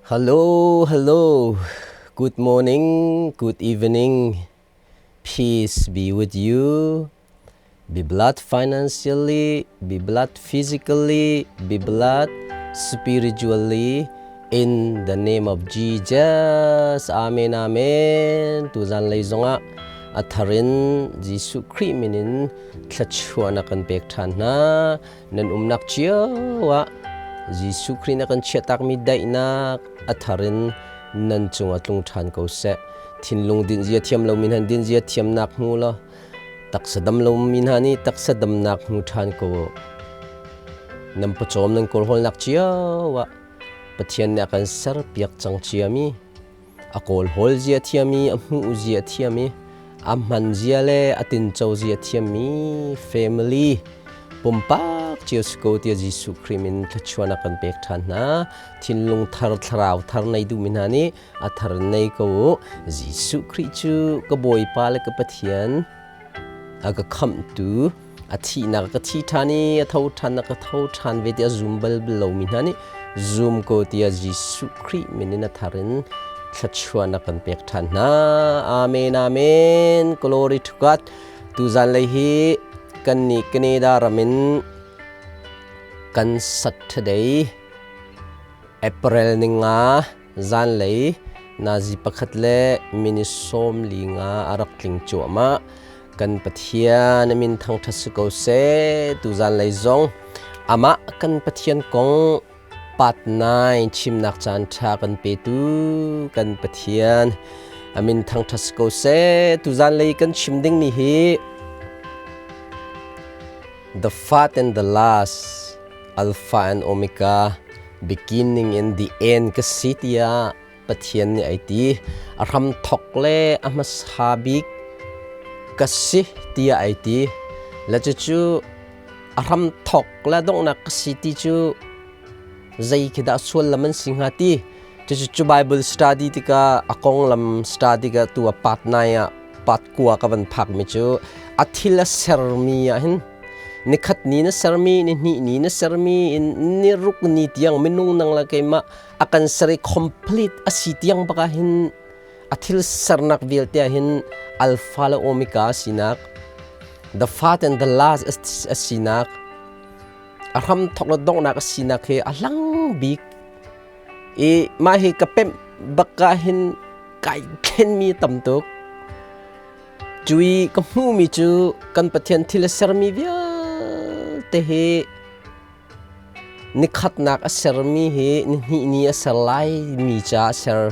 Hello, hello. Good morning, good evening. Peace be with you. Be blessed financially, be blessed physically, be blessed spiritually. In the name of Jesus. Amen, amen. Tuzan lei zongah a tharin Jesuh Khrih min in thluachuahnak kan pek ṭhan hna. Nan umnak cio ah Jesuh Khrih na kan chiahtakmi daihnak a thar in nan cungah tlung ṭhan ko seh. Thinlung dinzia thiam lomi hna dinzia thiamnak hmu law taksa dam lomi hna nih taksa damnak hmu ṭhan ko. Nan pawcawm nan kawlhawlnak cio ah Pathian nih a kan serpiak cang ciami a kawlhawl zia thiami a hmuh zia thiami a hman zia le a tinco zia thiammi family pumpak cio si ko tiah Jesuh Khrih min thluachuah kan pek ṭhan hna. Thinlung thar thlarau thar nei duhmi hna nih a thar nei ko u. Jesuh Khrih cu ka Bawipa le ka Pathian a ka khamhtu a thihnak ka thi ṭhan i a tho ṭhan ka tho ṭhan ve tiah zum bal lomi hna nih zum ko tiah Jesuh Khrih min in a thar in thluachuahnak kan pek ṭhan hna. Amen, amen. Glory to God. Tuzan lei hi kan nih Canada ram in kan Saturday April ninga zanlei nazi pakhat le minute 15 a rak tling cuahmah. Kan Pathian a min thangṭhat si ko seh. Tuzan lei zong amah kan Pathian kong part 9 chimnak caan ṭha kan petu kan Pathian a min thangṭhat si ko seh. Tuzan lei kan chim dingmi hi The First and the Last, Alpha and Omega, beginning and the end ka si tiah Pathian nih ai ti. A hramthok le a hmasa bik ka si tiah ai ti. Le cucu a hramthok le donghnak ka si ti cu zei khi dah sullam an si hnga ti. Cucu cu Bible study tikah a konglam study ka tu a part nai ah part kua ka van phakmi cu a thil a sermi ah hin nikhat ni na sermi ni hnih ni na sermi in ni ruk ni tiang minung nang le keimah a kan ser i complete a si tiang bak ah hin a thil sernak vialte ah hin alpha le omega a sinak, the first and the last a sinak, a hramthok le donghnak a sinak hi a hlang bik i mah hi ka pemh bak ah hin kai thlenmi tam tuk. Cui ka hmuhmi cu kan Pathian thil a sermi vialte hi Nikhatnak a sermi hi nihnih ni a ser laimi ca a ser.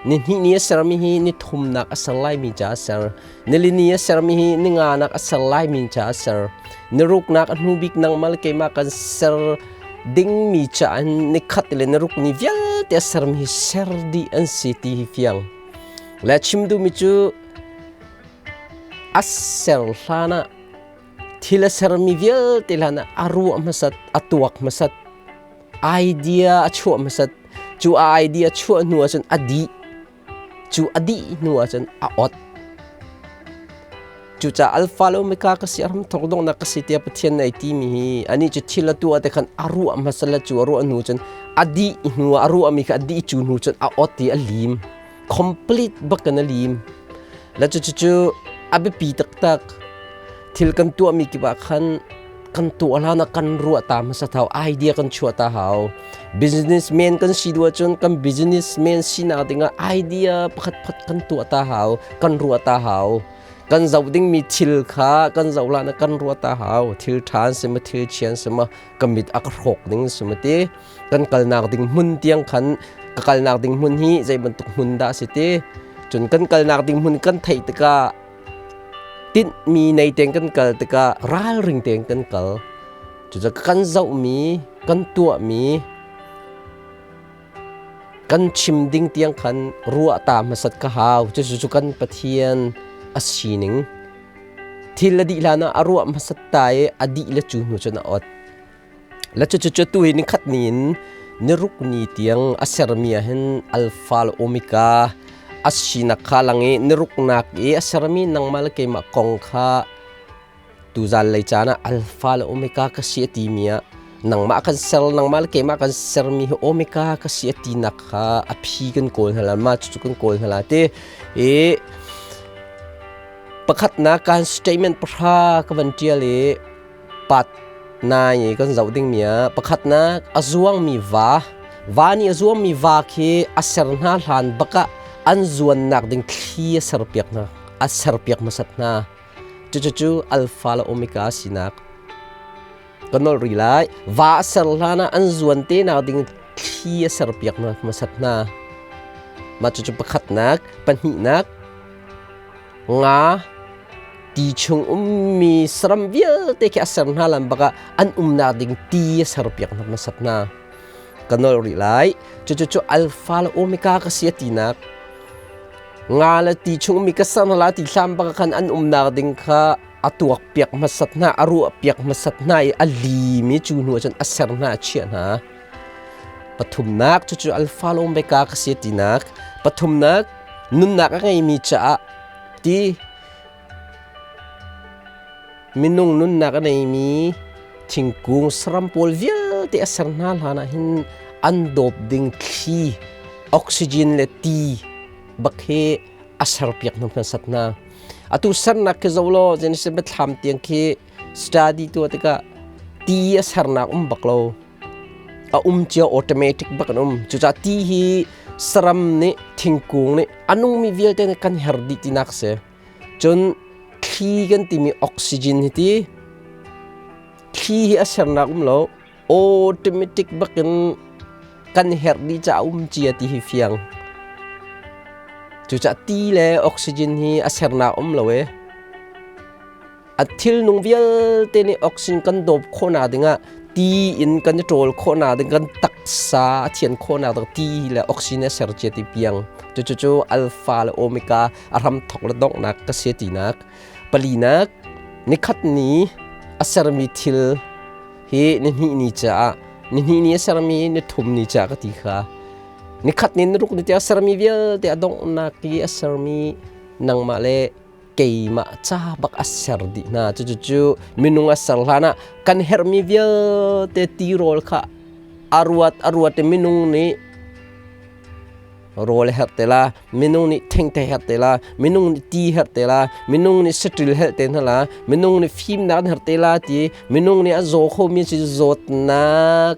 Nihnih ni a sermi hi nithumnak a ser laimi ca a ser. Nilini a sermi hi ninganak a ser laimi ca a ser. Niruknak a hnu bik nangmah le keimah kan ser dingmi ca in nikhat le niruk ni vialte a sermi hi ser dih an si ti hi fiang. Le chim duhmi cu a ser hlan ah Thil a sermi vialte hlan ah a ruah hmasat, a tuak hmasat, idea a chuah hmasat. Cu a idea chuah hnu ahcun a dih. Cu a dih hnu ahcun a ot. Cucaah alpha le omega ka si, a hramthawk donghnak ka si tiah Pathian nih ai timi hi anih cu thil a tuah te khan a ruah hmasa le cu a ruah hnu cun a dih hnu ah a ruahmi kha a dih cu hnu cun a ot i a lim. Complete bak in a lim. Le cucu a biapi taktak. Thil kan tuahmi kip ah khan kan tuah hlan ah kan ruah ta hmasa hau, idea kan chuah ta hau. Businessman kan si duh ahcun kan businessman sinak dingah idea pakhat pakhat kan tuah ta hau, kan ruah ta hau. Kan zoh dingmi thil kha kan zoh hlan ah kan ruah ta hau. Thil ṭha an si maw, thil chia an si maw, ka mit a ka hrawk ding si maw ti. Kan kalnak ding hmun tiang khan ka kalnak ding hmun hi zei bantuk hmun dah a si ti. Cun kan kalnak ding hmun kan theih tikah tinhmi nei tein kan kal tikah ralring tein kan kal. Cucaah kan zohmi, kan tuahmi, kan chim ding tiang khan ruah ta hmasat ka hau. Cucu cu kan Pathian a sining. Thil a dih hlan ah a ruah hmasat ta i a dih le cu hnu cun a ot. Le cucu tu hi nikhat ni in niruk ni tiang a sermi ah hin alpha le omega a sinak kha lang i niruknak i a sermi nangmah le keimah kong kha tuzan lei caan ah alpha le omega ka si a timi ah Nangmah kan ser, nangmah le keimah kan sermi hi omega ka si a tinak kha a phi kan kawl hna la, mah cucu kan kawl hna la ti. I pakhatnak kan statement pahra ka van ṭial i pat nai i kan zoh dingmi ah pakhatnak a zuangmi va, va nih a zuangmi va khi a ser hna hlan bak ah an zuannak ding thli a serpiak hna, a serpiak hmasat hna. Cucu alpha le omega sinak ka nolh rih lai. Va a ser hlan ah an zuan te nak ding thli a serpiak hna hmasat hna. Mah cucu pakhatnak, pahnihnak, nga ti chung ummi saram vialte khi a ser hna lan bak ah an umnak ding ti a serpiak hna hmasat hna. Ka nolh rih lai. Cucu cu alpha le omega ka si a tinak. Nga le ti chung mi ka ser hna lai ti hlam bak khan an umnak ding kha a tuak piak hmasat hna, a ruah piak hmasat hna i a lim i cu hnu ahcun a ser hna, a chiah hna. Pathumnak cucu alpha le omega ka si tinak. Pathumnak nunnak a ngeimi caah ti minung nunnak a neimi thingkung saram pawl vialte a ser hna hlan ah hin an dawp ding thli oxygen le ti bak hi a serpiak hna hmasat hna. Atu sernak khi zo law Genesis biathlam tiang khi study tuah tikah ti a sernak um bak lo. A um cia automatic bak an um. Cucaah ti hi saram nih thingkung nih a nungmi vialte nih kan her dih tinak si. Cun thli kan timi oxygen hi ti thli hi a sernak um lo. Automatic bakin kan herh dih caah um cia ti hi fiang. Cucaah ti le oxygen hi a sernak um lo e. A thil nung vialte nih oxygen kan dawp khawhnak dingah ti in kan i ṭawl khawhnak ding kan taksa a thian khawhnak ding ti le oxygen a ser cia ti piang. Cucu cu alpha le omega a hramthok le donghnak ka si tinak. Palinak, nikhat ni a sermi thil hi nihnih ni caah nihnih ni a sermi nithum ni caah ka ti kha. Nikhat ni niruk ni tiang a sermi vialte a donghnak i a sermi nangmah le keimah ca bak a ser dih hna. Cucu minung a ser hlan ah kan herhmi vialte tirawl kha a ruat a ruat i minung nih rawl herh te la, minung nih thengte herh te la, minung nih ti herh te la, minung nih saṭil herh te hna la, minung nih fimnak an herh te la ti, minung nih a zaw khomi si zawtnak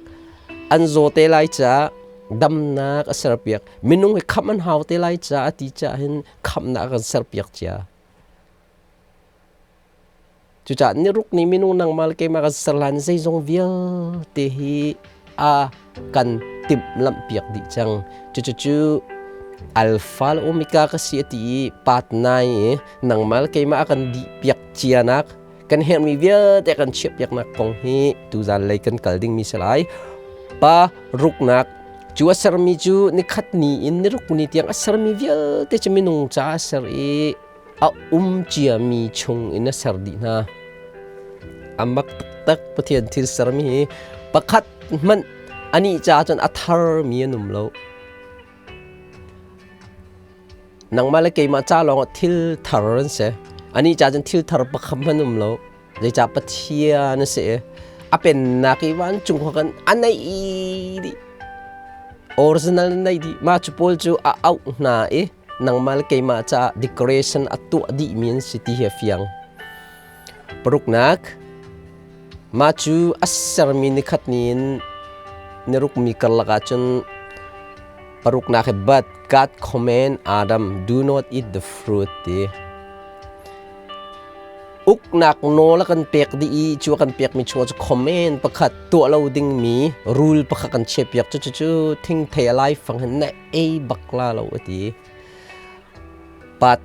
an zaw te lai caah damnak a serpiak. Minung hi khamh an hau te lai caah ti caah hin khamhnak a kan serpiak cia. Cucaah niruk nih minung nangmah le keimah kan ser hlan zeizong vialte hi a kan timhlamhpiak dih cang. Cucucu alpha le omega ka si a ti i pat nai i nangmah le keimah a kan dihpiak cianak kan herhmi vialte kan chiahpiaknak kong hi tuzan lei kan kal dingmi si lai. Pa ruknak cu a sermi cu nikhat ni in niruk ni tiang a sermi vialte cu minung caah a ser i a um ciami chung in a ser dih hna. A mak taktak Pathian thil sermi hi pakhat hmanh anih caah cun a tharmi an um lo. Nangmah le keimah ca lawngah thil thar an si. Anih caah cun thil thar pakhat hmanh um lo. Zeicah Pathian a si i a pennak i vancung khua kan a neih dih. Original na neih dih. Mah cu pawl cu a auh hna i nangmah le keimah caah decoration a tuah dihmi an si ti hi a fiang. Paruknak, mah cu a sermi nikhat ni in nirukmi karlak ahcun paruknak hi but God command Adam do not eat the fruit ti. Uknak nawl a kan pek dih i cu a kan pekmi chungah cu comment pakhat tuah lo dingmi rule pakhat kan chiahpiak. Cucu cu thingthei a laifang hin na ei bak la lo a ti. Pat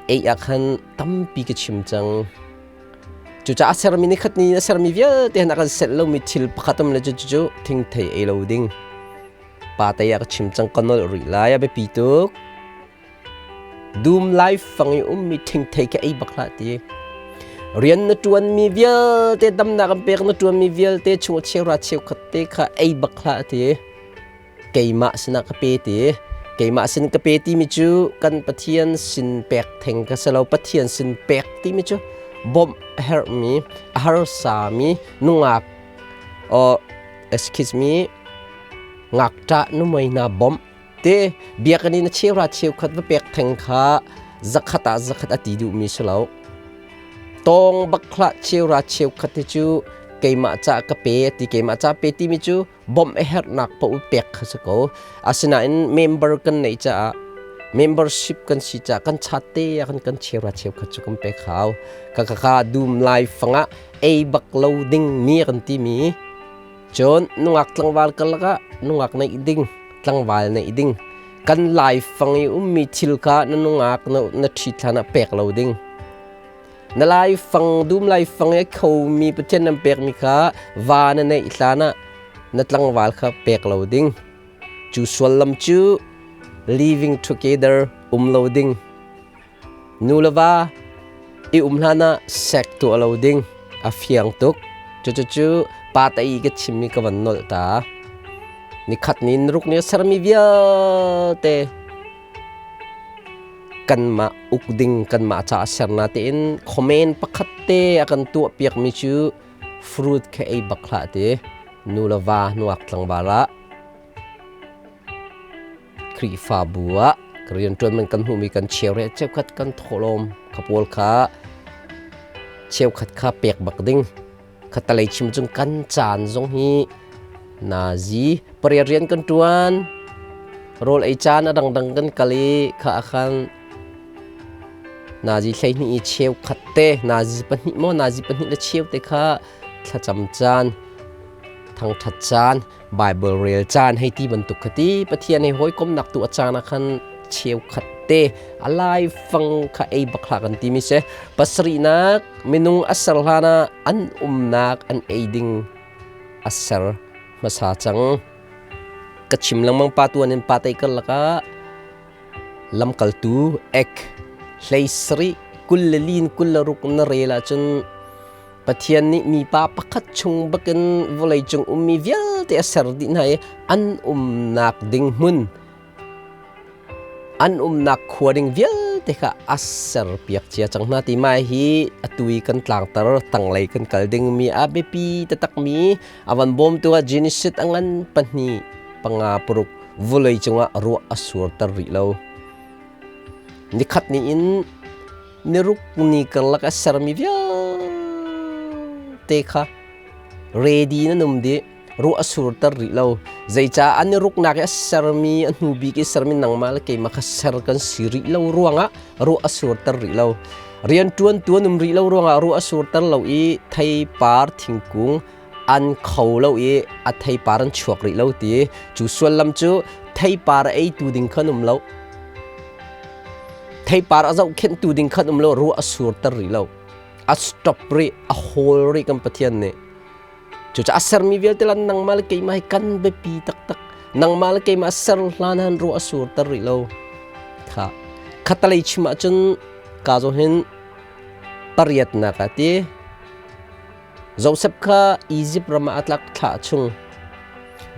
ei ah khan tampi ka chim cang. Cucaah a sermi nikhat ni a sermi vialte han a kan selh lomi thil pakhat um le cucu thingthei ei lo ding. Pa tei ah ka chim cang ka nolh rih lai a biapi tuk. Dum laifang i ummi thingthei kha ei bak hlah ti. Rian na ṭuanmi vialte, damnak an pek na ṭuanmi vialte chung cheuhra cheukhat te kha ei bak hlah ti. Keimah sinah ka pe ti. Keimah sin ka pe timi cu kan Pathian sin pek theng ka si lo. Pathian sin pek timi cu bawmh a herhmi, a harsami, nungak, Excuse me, ngakṭah numei hna bawmh te biakinn in a cheuhra cheukhat va pek theng kha zakhat ah zakhat a ti duhmi si lo. Tawng bak hlah, cheuhra cheukhat hi cu keimah ca ka pe ti, keimah ca pe timi cu bawmh a herhnak paoh pek kha si ko. Asinain member kan neih caah, membership kan si caah kan chat te ah kan cheuhra cheukhat cu kan pek hau. Ka ka ka dum lai fangah ei bak lo ding mi kan timi. Cun nungak tlangval karlak ah nungak neih ding, tlangval neih ding. Kan laifang i ummi thil kha na nungak na ṭhit hlan ah pek lo ding. Na laifang, dum laifang i a khomi Pathian nan pekmi kha va na neih hlan ah na tlangval kha pek lo ding. Cu suallam cu living together um lo ding. Nu le va i um hlan ah sek tuah lo ding a fiang tuk. Cucucu pa ta i ka chimmi ka van nolh ta. Nikhat ni ruk ni a sermi vialte kanmah uk ding, kanmah caah serna tein comment pakhat te a kan tuah piakmi cu fruit kha ei bak hlah ti, nu le va nuak tlangval ah Khrihfabu ah rianṭuan man kan hmuhmi kan cheu re cheukhat kan thawhlawm kha pawl kha cheukhat kha pek bak ding. Khatalei chim cung kan caan zong hi nazi pariat rian kan ṭuan, rawl ei caan a dangdang kan kal i kha ah khan nazi 12 i cheukhat te, nazi pahnih maw, nazi pahnih le cheu te kha thlacam caan, thangṭhat caan, Bible rel caan hei ti bantuk kha ti Pathian he hawikomnak tu a caan ah khan cheukhat te a laifang kha ei bak hlah kan timi si. Pasarihnak, minung a ser hlan ah an umnak, an ei ding a ser hmasa cang. Ka chim lengmang, pa tuan in pa tei karlak ah lamkaltu ek 17:24 na rel ahcun Pathian nih mipa pakhat chung bakin vawleicung ummi vialte a ser dih hna i an umnak ding hmun, an umnak khua ding vialte kha a serpiak cia cang hna ti mai hi atu i kan tlangtar tanglei kan kal dingmi a biapi taktakmi a van bawmtu ah Genesis a ngan pahnih panga paruk, vawlei cungah ruah a surter rih lo. Nikhat ni in niruk ni karlak a sermi vialte kha ready nan um dih, ruah a surter rih lo. Zeicah an i ruknak i a sermi, a hnu bik i sermi nangmah le keimah kha ser kan si rih lo ruangah ruah a surter rih lo. Rianṭuan tu an um rih lo ruangah ruah a surter lo i theipar thingkung an kho lo i a theipar an chuak rih lo ti. Cu suallam cu theipar a eitu ding khan um lo, theipar a zohkhenhtu ding khan um lo, ruah a surter rih lo, a stop rih, a hawl rih kan Pathian nih. Cucaah a sermi vialte lan nangmah le keimah hi kan biapi taktak. Nangmah le keimah ser hlan han ruah a surter rih lo kha. Khatalei chim ahcun ka zo hin pariatnak a ti. Josef kha Izipt ram ah a tlak thlah chung.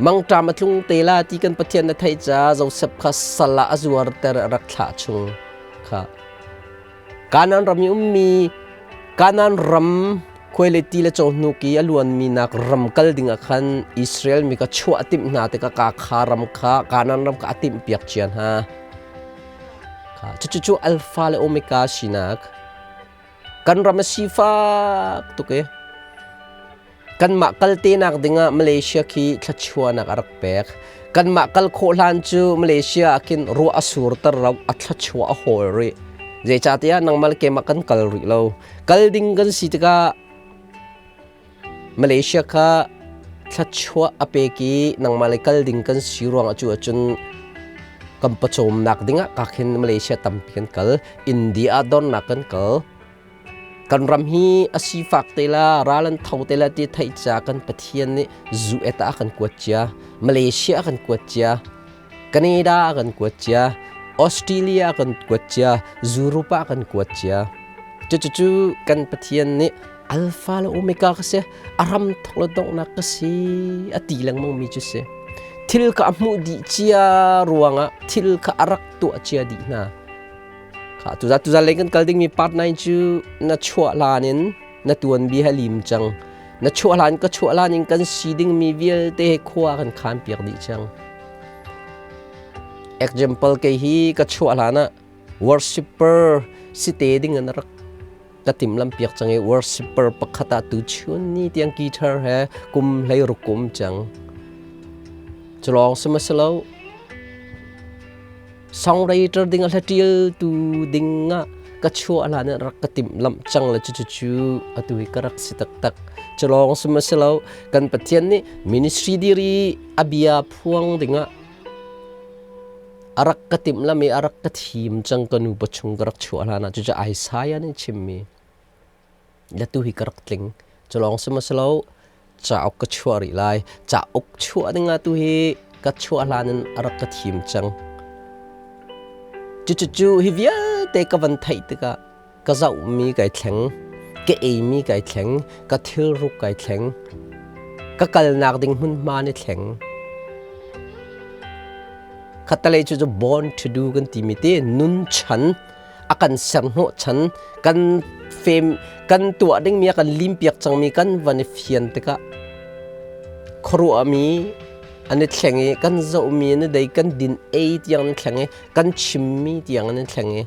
Mangṭam a tlung te la ti kan Pathian na theih caah Josef kha sal ah a zuarter, a rak thlah chung kha. Kanaan ram i ummi, Kanaan ram khuaileti le cawhnuk i a luanmi nak ram kal ding ah khan Israel mi kha chuah a timh hna tikah ka kha ram kha, Kanaan ram kha a timhpiak cia hna. Kha cucu cu Alpha le Omega sinak. Kan ram a sifak tuk i kanmah kal tenak dingah Malaysia khi thluachuahnak a rak pek. Kanmah kal khawh hlan cu Malaysia ah khin ruah a surter lo, a thluachuah a hawl rih. Zeicahtiah nangmah le keimah kan kal rih lo. Kal ding kan si tikah Malaysia kha thluachuah a pek i nangmah le kal ding kan si ruangah cu ahcun kan pawcawmnak dingah ka khin Malaysia tampi kan kal. India dornak kan kal. Kan ram hi a sifak te la, ral an tho te la ti theih ca kan Pathian nih zu eta a kan kuat cia, Malaysia a kan kuat cia, Canada a kan kuat cia, Australia a kan kuat cia, Europe a kan kuat cia. Cucu kan Pathian nih Alpha le Omega ka si, a ram thok le donghnak ka si a ti lengmang mi cu si. Thil kha a hmuh dih cia ruangah thil kha a rak tuah cia dih hna. Kha tuzat tuzat lei kan kal dingmi part 9 cu na chuah hlan in na tuanbia he lim cang. Na chuah hlan ka chuah hlan in kan si dingmi vialte khua kan khan piak dih cang. Example kei hi ka chuah hlan ah worshipper si te ding an rak ka timlam piak cang i worshipper pakhat ah tu chun ni tiang guitar he kum hlei ruk kum cang. Culawng sihmanhsehlaw songwriter ding a hla ṭial tu ding ah ka chuah hlan ah rak ka timhlamh cang le cucu atu hi ka rak si taktak. Culawng sihmanhsehlaw kan Pathian nih ministry dir i a bia phuang dingah a rak ka timhlamh i a rak ka thim cang ka nu pachung ka rak chuah hlan ah cucu Isaiah nih chimmi le tu hi ka rak tling. Culawng sihmanhsehlaw cauk ka chuah rih lai. Cauk chuah dingah tu hi ka chuah hlan in a rak ka thim cang. Cucucu hi vialte ka van theih tikah ka zohmi kai thleng, ka eimi kai thleng, ka thilruk kai thleng, ka kalnak ding hmunhma ni thleng. Khatalei cu born to do kan timi te nun chan a kan serhnawh chan kan fem kan tuah dingmi a kan limpiak cangmi kan van i fian tikah khuaruahmi an i thleng i kan zohmi an i dei kan din ei tiang an i thleng i kan chimmi tiang an i thleng i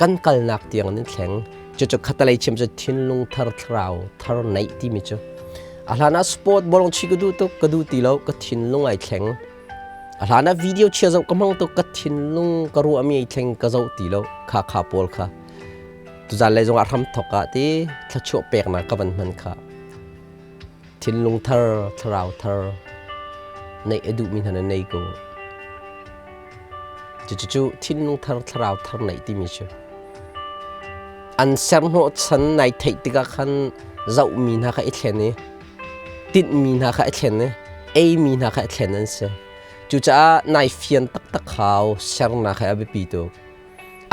kan kalnak tiang an i thleng. Cucu khatalei chim cu thinlung thar thlarau thar neih timi cu a hlan ah sport bolong chi ka duh tuk ka duh ti lo ka thinlung ai thleng. A hlan ah video chia zoh ka hmang tuk ka thinlung ka ruahmi ei thleng ka zoh ti lo kha kha pawl kha tuzan lei zongah hram thok ah ti thluachuah peknak ka van hman kha thinlung thar thlarau thar neih a duhmi hna na nei ko. Cucu thinlung thar thlarau thar neih timi cu an serhnawh chan nai theih tikah khan zohmi hna kha i thlen i tinhmi hna kha a thlen i eimi hna kha a thlen an si. Cucaah nai fian taktak hau sernak he a biapi tuk.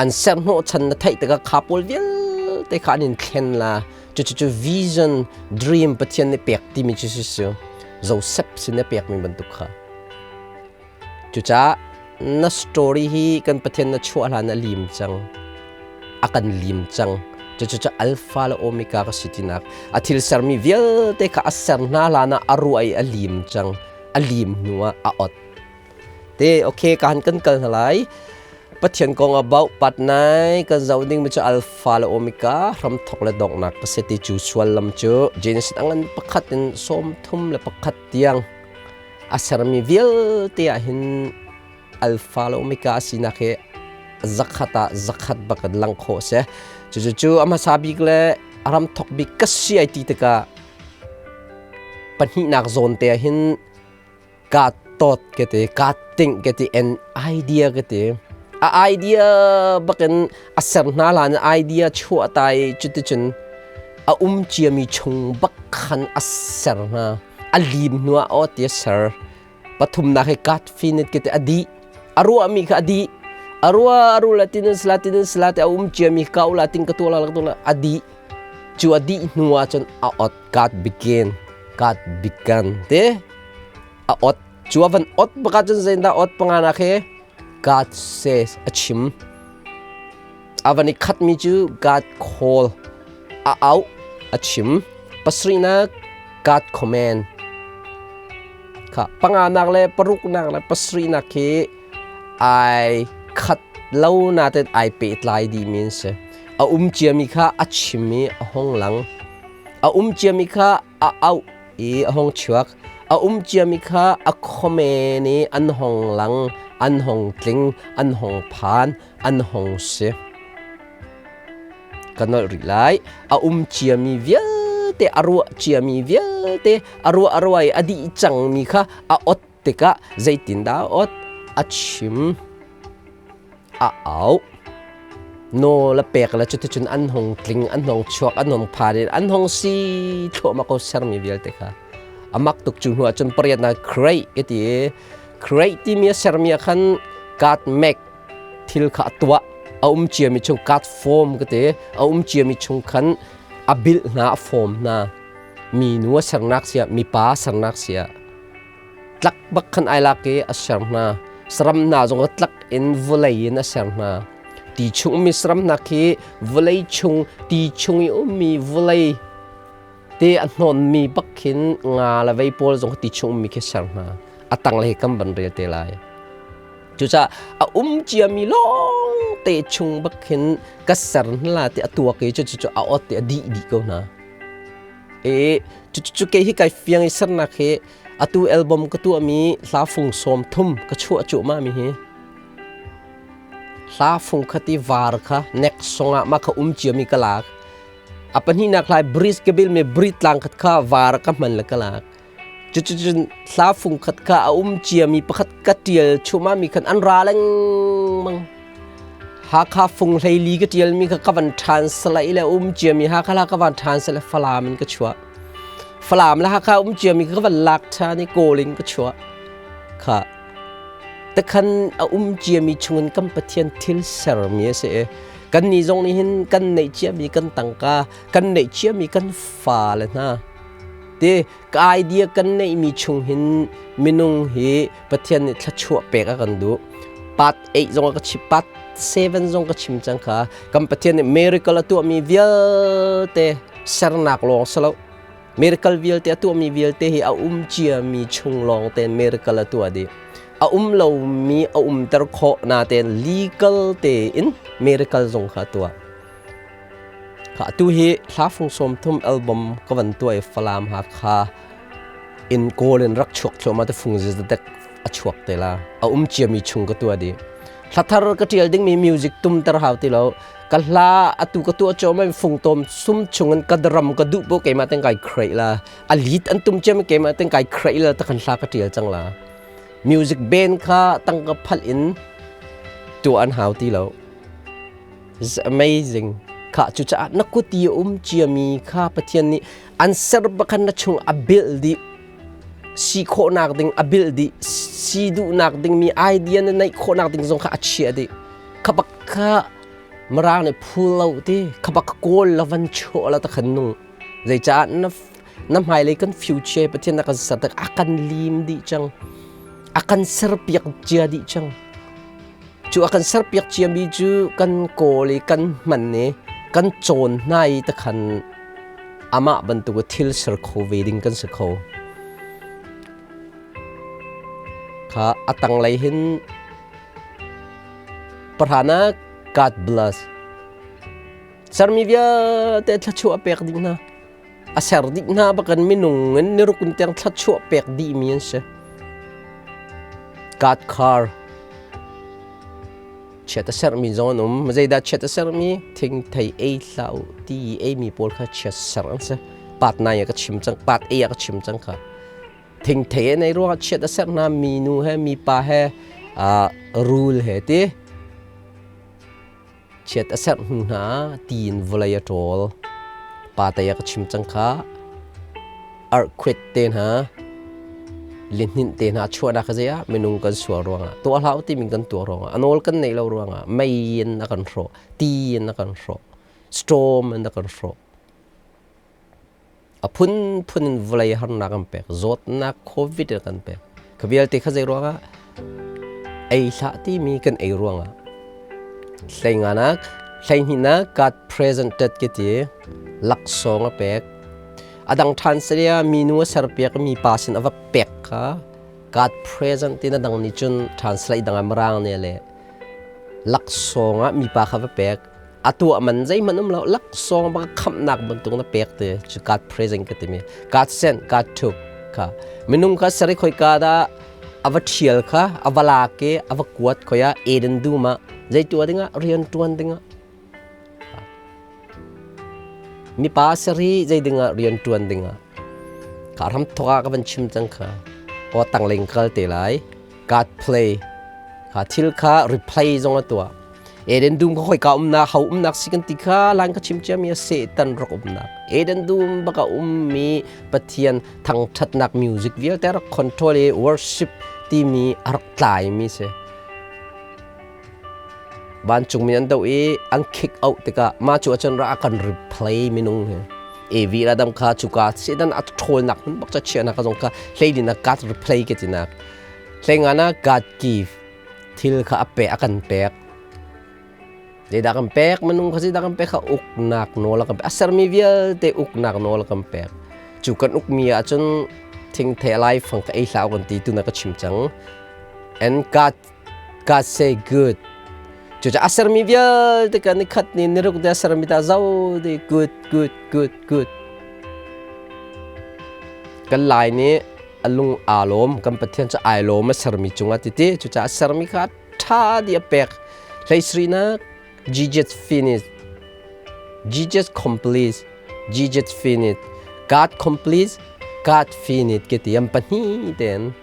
An ser hnawhchan na theih tikah kha pawl vialte kha an in thlen la. Cucu vision, dream Pathian nih pek timi cu si si. Joseph sin a pekmi bantuk kha. Cucaah na story hi kan Pathian na chuah hlan a lim cang. A kan lim cang. Cucu Alpha le Omega ka si tinak. A thil sermi vialte kha a ser hna hlan ah a ruah i a lim cang. A lim hnu ah a ot. Te okay ka han kan kal hna lai. Pathian kong about part nai kan zoh ding mi cu Alpha le Omega hramthok le donghnak ka si ti cu suallam cu Genesis angan pakhat in 31 tiang a sermi vialte ah hin alpha le omega a sinak hi zakhat ah zakhat bak in lang khawh a si. Cucu a hmasa bik le a ram thok bik ka si ai ti tikah pahnihnak zawn te ah hin ka thought ka ti, ka think ka ti, an idea ka ti. A idea bakin a ser hna hlan idea chuah tai cuticun a um ciami chung bak khan a ser hna. A lim hnuah aw ti a ser. Pathumnak hi kat finit kiti a dih. A ruahmi kha a dih. A rua a ru latin in latin in sila te a um ciami ka u latin ka tuah la ka a dih. Cu a dih hnu ah cun a ot God begin God began te a ot cu a van ot baka cun zeindah ot panga nak he God says a chim. A van i khatmi cu God call a auh a chim. Pasarihnak God command kha panganak le paruknak le pasarihnak khi ai khat lo nain ai pehtlai dihmi an si. A um ciami kha a chim i a hung lang. A um ciami kha a auh i a hung chuak. A um ciami kha a comment i an hung lang, an hung tling, an hung phan, an hung si. Ka nolh rih lai. A um ciami vialte, a ruah ciami vialte, a ruah a ruah i a dih cangmi kha a ot tikah zeitindah a ot? A chim. A au. Nawl a pek le cuticun an hung tling, an hung chuak, an hung phan in an hung si thluahmah ko sermi vialte kha. A mak tuk cu hnu ah cun pariatnak create ka ti i create timi a sermi ah khan God make thil kha a tuah a um ciami chung card form ka ti a um ciami chung khan a bilh hna a form hna mi nu a sernak sia mi pa sernak sia tlak bak khan ai lak i a ser hna saram hna zong a tlak in vawlei in a ser hna ti chung mi saram hna khi vawlei chung ti chung i ummi vawlei. Ti a hnawnmi bak khin nga le vei pawl zong ti chung ummi khi ser hna. A tanglei kan van rel te lai. Cucaah a um ciami lawng te chung bak khin ka ser hna la ti a tuak i cucu a ot i a dih dih ko hna. E cucu kei hi kai fiang i sernak hi atu album ka tuahmi hla fung sawm thum ka chuah cuahmah mi hi hla fung khat i var kha nek songah ma kha um ciami ka lak. A pahnihnak hlai bridge ka bil mi bridge tlang khat kha var ka hman le ka lak. Cuticun hla fung khat kha a um ciami pakhat ka ṭial chumah mi khan an ra lengmang. Hakha fung hleili ka ṭialmi kha ka van translate le um ciami Hakha hla ka van translate Falam in ka chuah. Falam le Hakha um ciami kha ka van lak ṭhan i Kawl in ka chuah. Kha takhan a um ciami chungin kan Pathian thil sermi a si i kan nih zong nih hin kan neih ciami kan tangka kan neih ciami kan fale hna te ka idea kan neihmi chung hin minung hi Pathian nih thluachuah pek a kan duh. Part 8 zong a ka chim, part 7 zong ka chim cang kha. Kan Pathian nih miracle a tuahmi vialte sernak lawng si lo. Miracle vialte a tuahmi vialte hi a um ciami chung lawng tein miracle a tuah dih. A um lomi a umter khawh natein legal tein miracle zong kha a tuah. Kha tu hi hla fung 30 album ka van tuah i Falam Hakha in Kawl in rak chuak thluahmah te fung zizadek a chuak te la. A um ciami chung ka tuah dih. Hla thar ka ṭial dingmi music tumter hau ti lo. Ka hla atu ka tuah cawm fung tom sum chungin ka drum ka duh po keimah ten kai create la. A lead an tum ciami keimah ten kai create la takhan hla ka ṭial cang la. Music band kha tangka phalh in tuah an hau ti lo. It's amazing. Kha cucaah na kut i a um ciami kha Pathian nih an ser bakhan na chung a bilh dih. Si khawhnak ding a bilh dih. Si duhnak ding mi idea na neih khawhnak ding zong kha a chiah dih. Kha bak kha Mirang nih phu lo ti. Kha bak kawl la van chuah la ta khan nung. Zeicah na na hmailei kan future Pathian na kan ser tak a kan lim dih cang. A kan serpiak cia dih cang. Cu a kan serpiak ciami cu kan kawl i kan hman i kan cawn hna i takhan amah bantuk thil ser kho ve ding kan si kho. Kha a tanglei hin pahrana God bless. Sermi vialte thluachuah pek ding hna. A ser dih hna bakan minung in niruk in tiang thluachuah pek dihmi an si. God car chiat a sermi zong an um. Zeidah chiat a sermi? Thingthei ei hlah u ti i eimi pawl kha chiat ser an si. Part 9 ah ka chim cang, part 8 ah ka chim cang kha. Thingthei an ei ruangah chiat a ser hna mi nu he mi pa he rul he ti. Chiat a serh hnu hna tiin vawlei a ṭawl. Pa tei a ka chim cang kha. Earthquake te hna, lihninh te hna chuahnak kha zei ah minung kan sual ruangah, tuah hlah u timi kan tuah ruangah, a nawl kan neih lo ruangah mei in a kan hrawh, ti in a kan hrawh, storm in a kan hrawh. A phunphun in vawlei harnak an pek, zawtnak COVID in kan pek. Kha vialte kha zei ruangah? Ei hlah timi kan ei ruangah. Hleinganak, hleihnihnak God presented ke ti laksawng a pek. A dang ṭhan saria minu a serpiak mi pa sin a va pek kha God present tin a dang nih cun translate dang ah mirang nih le laksawng ah mipa kha va pek. A tuah man zeihmanh um lo laksawng bak khamhnak bantuk na pek te cu God present ka timi God sent God took kha minung kha sari khoi ka da ava thial kha ava lak i ava kuat khoi ah Eden dum ah zei tua dingah rian tuan dingah mipa sari zei dingah rian tuan dingah ka ram thoka ka van chim cang kha o tangling kal te lai God play kha thil kha replay zong a tuah Eden dum ka khoika umnak ho umnak si kan ti kha lan ka chim ciami a Satan rak umnak Eden dum baka ummi Pathian thangthatnak music vialte rak control i worship timi a rak tlaimi si vancung mi an do i an kick out tikah mah cu acun ra kan replay minung hi Evi Adam kha cuka Satan a ṭhawlnak hmun bak cha chiahnak ka zong kha hleidin ah God replay ke tinak hleingan ah God give thil kha a pe a kan pek zeidah kan pek minung kha zeidah kan pek kha uknak nawl a kan pek a sermi vialte uknak nawl a kan pek. Cu kan ukmi ahcun thingthei lai fang ka ei hlah kan ti tu na ka chim cang. And God say good. Cucaah a sermi vialte kan i khat ni niruk te a sermi ta zo di good good good good. Kan lai nih a lung aa lawm kan Pathian cu ai lawm a sermi cungah titi cucaah a sermi kha ṭha di a pek. Hleisrinak Jesus finish. Jesus complete. Jesus finish. God complete. God finish ke ti an pahnih ten.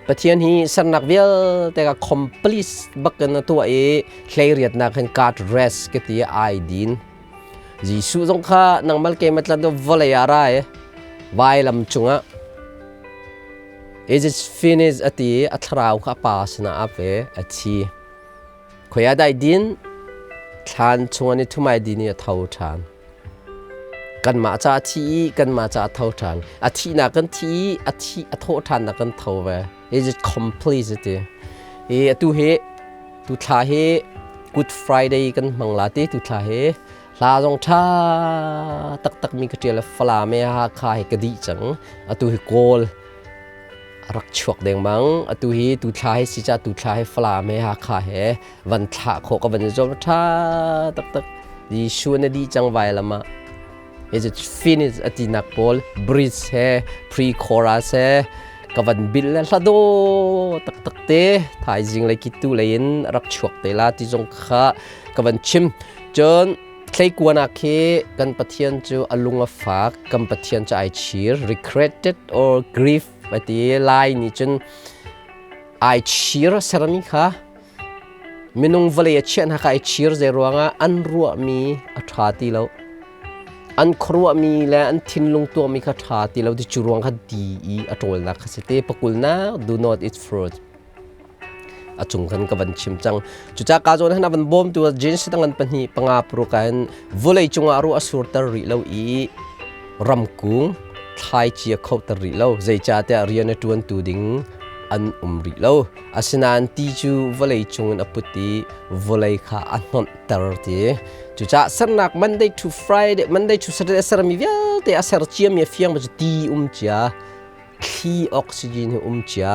Pathian hi sernak vialte ka complete bak in a tuah i hleiriatnak hin God rest ke ti ai din. Jesuh zong kha nangmal ke matlan do vawlei ah ra i vailam cungah It is finished ati a thlarau kha a pa sinah a pe a thi. Khoi ah dai din thlan chung an i thumai din i a tho ṭhan. Kanmah ca a thi i kanmah ca a tho ṭhan. A thihnak kan thi i a thi a thawh ṭhannak kan tho ve. It is complete ti. I atu hi tu thla hi Good Friday kan hmang la ti tu thla hi hla zong ṭha taktak mi ka ṭial Falam e Hakha hi ka dih cang. Atu hi Kawl a rak chuak dengmang. Atu hi tu thla hi si ca tu thla hi Falam he Hakha he van thlah khawh ka van i zuam ṭha taktak. Jesuh na dih cang vai lam ah. Is it finish a tinak pawl bridge he pre-chorus he ka van bil le hlado taktak te thaizing le kitu lei in rak chuak te la ti zong kha ka van chim. Cun Thleikuanak hi kan Pathian cu a lung a fak, kan Pathian cu ai chir, regretted or grief a ti. Lai nih cun ai chir sermi kha minung vawlei a chiah hna kha ai chir zei ruangah an ruahmi a ṭha ti lo. An khuaruahmi le an thinlung tuahmi kha ṭha ti lo ti cu ruang kha di i a ṭawlnak kha si te. Pakulnak do not eat fruit. A cung khan ka van chim cang. Cucaah ka zawn han a van bawmtu Genesis tangan pahnih panga paruk ah hin vawlei cungah ruah a surter rih lo i ramkung thlaici a khoter rih lo. Zeicahtiah rian a ṭuantu ding an um rih lo. Asinain ti cu vawlei cungin a put i vawlei kha a hnonhter ti. Cucaah sernak Monday to Friday, Monday to Saturday a sermi vialte a ser ciami a fiang cu ti um cia, thli oxygen hi um cia.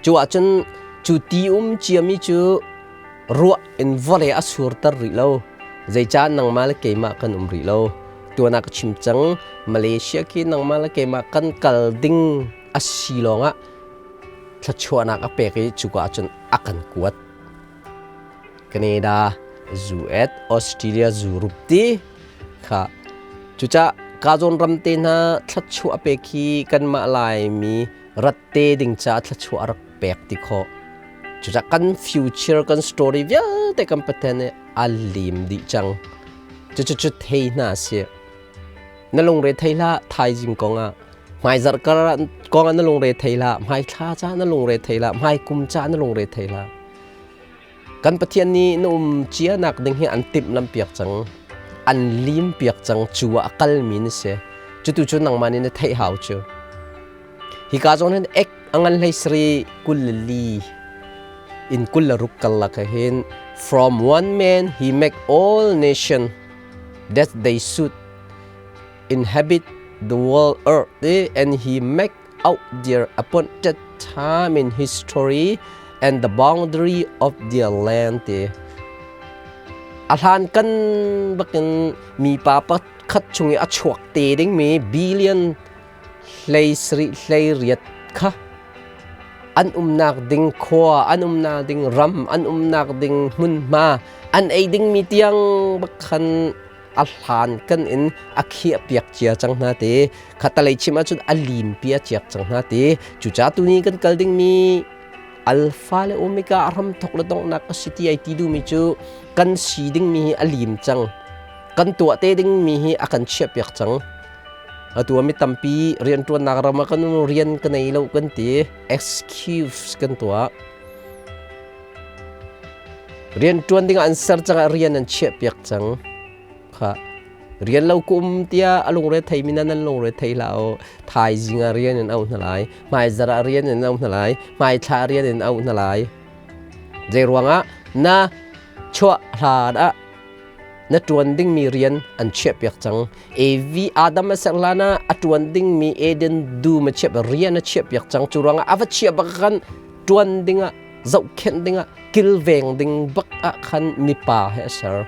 Cu ahcun cu ti um ciami cu ruah in vawlei a surter rih lo. Zeicah nangmah le keimah kan um rih lo. Tuan ah ka chim cang, Malaysia khi nangmah le keimah kan kal ding a si lawngah thluachuahnak a pek i cuka ahcun a kan kuat. Canada, US, Australia, Europe ti kha cucah ka zawn ram te hna thluachuah a pek hi kanmah Laimi rat te ding caah thluachuah a rak pek ti khawh. Cucah kan future kan story vialte kan Pathian nih a lim dih cang. Cucu thei hna si. Na lungre thei hlah thaizing kong ah. Hmaizarh kar kong ah na lungre thei hlah. Hmaithla ca na lungre thei hlah. Hmaikum ca na lungre thei hlah. Kan Pathian nih na um cia nak ding hi an timh lam piak cang. An lim piak cang cu ah a kalmi na si. Cutu cu nangmah nih na theih hau cu. Hika zawn hin ek a ngan hlei sari kul le li in 26 karlak ah hin from one man he make all nation that they should inhabit the world earth and he make out their appointed time in history and the boundary of their land ti a hlan kan bakin mi pa pakhat chung i a chuak te dingmi billion hlei sarih hlei riat kha an umnak ding khua, an umnak ding ram, an umnak ding hmunhma, an ei dingmi tiang bak khan a hlan kan in a khiah piak cia cang hna ti. Khatalei chim ahcun a lim pia ciak cang hna ti. Cucaah tuni kan kal dingmi Alpha le Omega a hramthok le donghnak a si ti ai ti duhmi cu kan si dingmi hi a lim cang. Kan tuah te dingmi hi a kan chiah piak cang. Atu ah mi tampi rianṭuannak ram ah kan um rian ka nei lo kan ti. Excuse kan tuah. Rianṭuan ding ah an ser cang ah rian an chiahpiak cang. Kha rian lo ka um tiah a lungre theimi nan nan lungre thei hlah u. Thaizing ah rian in auh hna lai. Hmaizarh ah rian in auh hna lai. Hmaithla ah rian in auh hna lai. Zei ruangah na chuah hlan ah Na ṭuan dingmi rian an chiahpiak cang. Evi Adam a ser hlan ah a ṭuan dingmi Eden dum a chiah rian a chiahpiak cang. Cu ruangah a va chiah bak khan ṭuan dingah, zohkhenh dingah, kilveng ding bak ah khan mipa he a ser.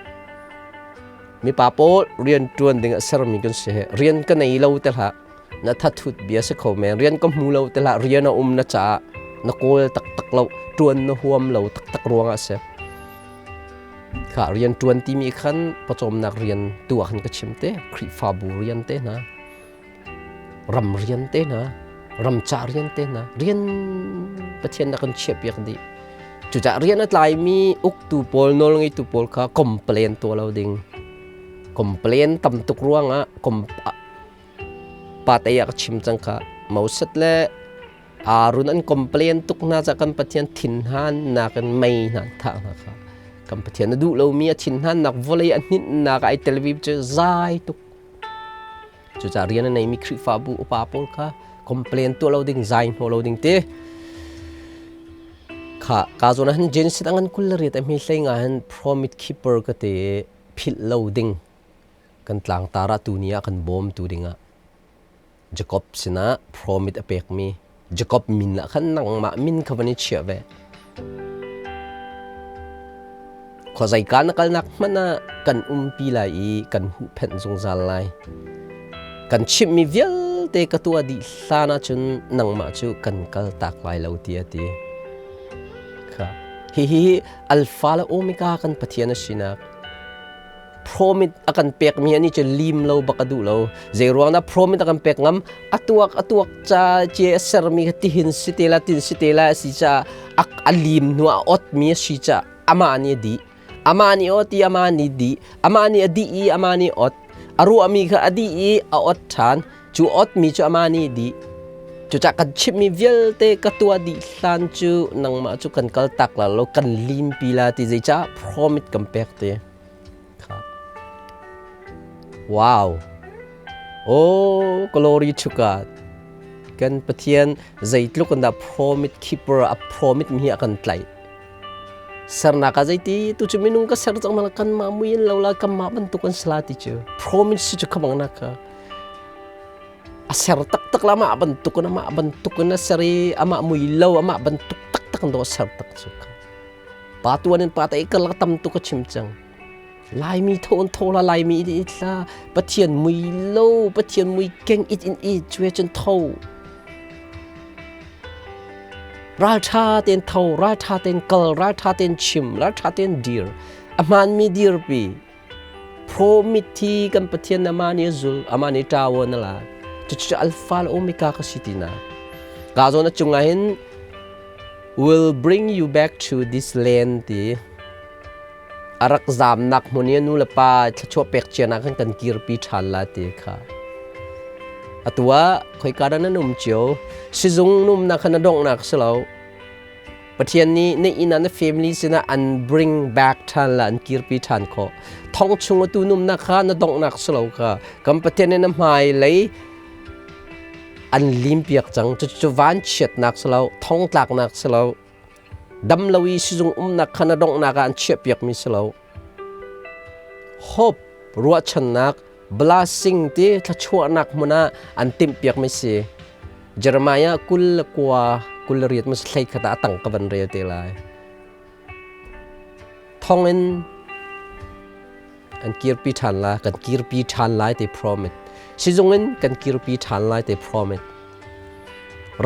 Mipa pawl rian ṭuan ding a sermi kan si. Rian ka nei lo te hlah. Na thathut bia si kho men. Rian ka hmu lo te hlah. Rian a um na caah na kawl taktak lo. Ṭuan na huam lo taktak ruangah a si. Kha rian ṭuan timi khan pawcawmnak rian tu ah khan ka chim te. Khrihfabu rian te hna, ram rian te hna, ramca rian te hna, rian Pathian na kan chiahpiak dih. Cucaah rian a tlaimi uktu pawl, nawlngeitu pawl kha complain tuah lo ding. Complain tam tuk ruangah pa te ah ka chim cang kha. Moses le Aaron an complain tuk hna caah kan Pathian thinhan nak in mei hna an thah hna kha. Kan Pathian a duh lomi a thinhannak vawlei a hninhnak ai tel vi cu zai tuk. Cucaah rian a neimi Khrihfabu upa pawl kha complain tuah lo ding, zai hnawh lo ding ti. Kha ka zawn ah hin Genesis a ngan 28 a hmi hlei nga hin promise keeper ka ti philh lo ding kan tlangtar ah tuni ah kan bawmtu dingah Jacob sinah promise a pekmi Jacob min ah khan nangmah min kha van i chiah ve. Khuazeika na kalnak hmanh ah kan umpi lai i kan huhphenh zungzal lai. Kan chimhmi vialte ka tuah dih hlan ahcun nangmah cu kan kaltak lai lo tiah a ti. Kha hihi Alpha le Omega kan Pathian a sinak promise a kan pekmi ani cu lim lo bak a duh lo. Zei ruang dah promise a kan pek ngam? Atuak atuak ca ce a sermi kha tihin si te la tin si te la a si ca a lim hnu a ot mi a si ca amah nih a dih, amah nih ot i amah nih dih, amah nih a dih i amah nih ot, a ruahmi kha a dih i a ot ṭhan. Cu ot mi cu amah nih dih. Cucah kan chimhmi vialte ka tuah dih hlan cu nangmah cu kan kal tak la lo, kan limpi la ti. Zeicah promise kan pek ti kha. Wow, oh, glory to God. Kan Pathian zeitluk in dah promise keeper, a promise mi hi a kan tlaih. Sernak ah zeiti tu cu minung ka ser cang mala kan mah muin lo la, kan mah bantuk an sala ti cu promise cu khamang na ka a ser taktak la. Amah bantuk in, amah bantuk in a ser i amah mui lo, amah bantuk taktak in do a ser tak cu. Pa tuan in pa te kal tam tuk a chim cang. Laimi tho an tho la, Laimi i tla Pathian mui lo, Pathian mui keng it in i cue cun tho, ralṭha tein tho, ralṭha tein kal, ralṭha tein chim, ralṭha tein dir, a hmaanmi dirpi. Promise hi kan Pathian ama nih a zul, ama nih ṭawan a la. Cucu Alpha le Omega ka si tina. Ka zawn a cungah hin will bring you back to this land ti a rak zamnak hmun i nu le pa thluachuah pek cia nak kan kan kirpi ṭhan la ti kha. Atu ah khoika dah nan um cio? Sizung numnak kha na donghnak si lo. Pathian nih na inn ah na family sinah an bring back ṭhan la, an kirpi ṭhan khawh. Thong chung atu numnak kha na donghnak si lo kha. Kan Pathian nih na hmai lei an lim piak cang. Cucu vanchiatnak si lo, thongtlaknak si lo, dam lo i sizung umnak kha na donghnak ah an chiahpiakmi si lo. Hope, ruahchannak, blessing ti thluachuahnak hmun ah an timhpiakmi si. Jeremiah 29 28 mas hlei khat ah a tang ka van rel te lai. Thongin an kirpi ṭhan la, kan kirpi ṭhan lai ti promise. Sizung in kan kirpi ṭhan lai ti promise.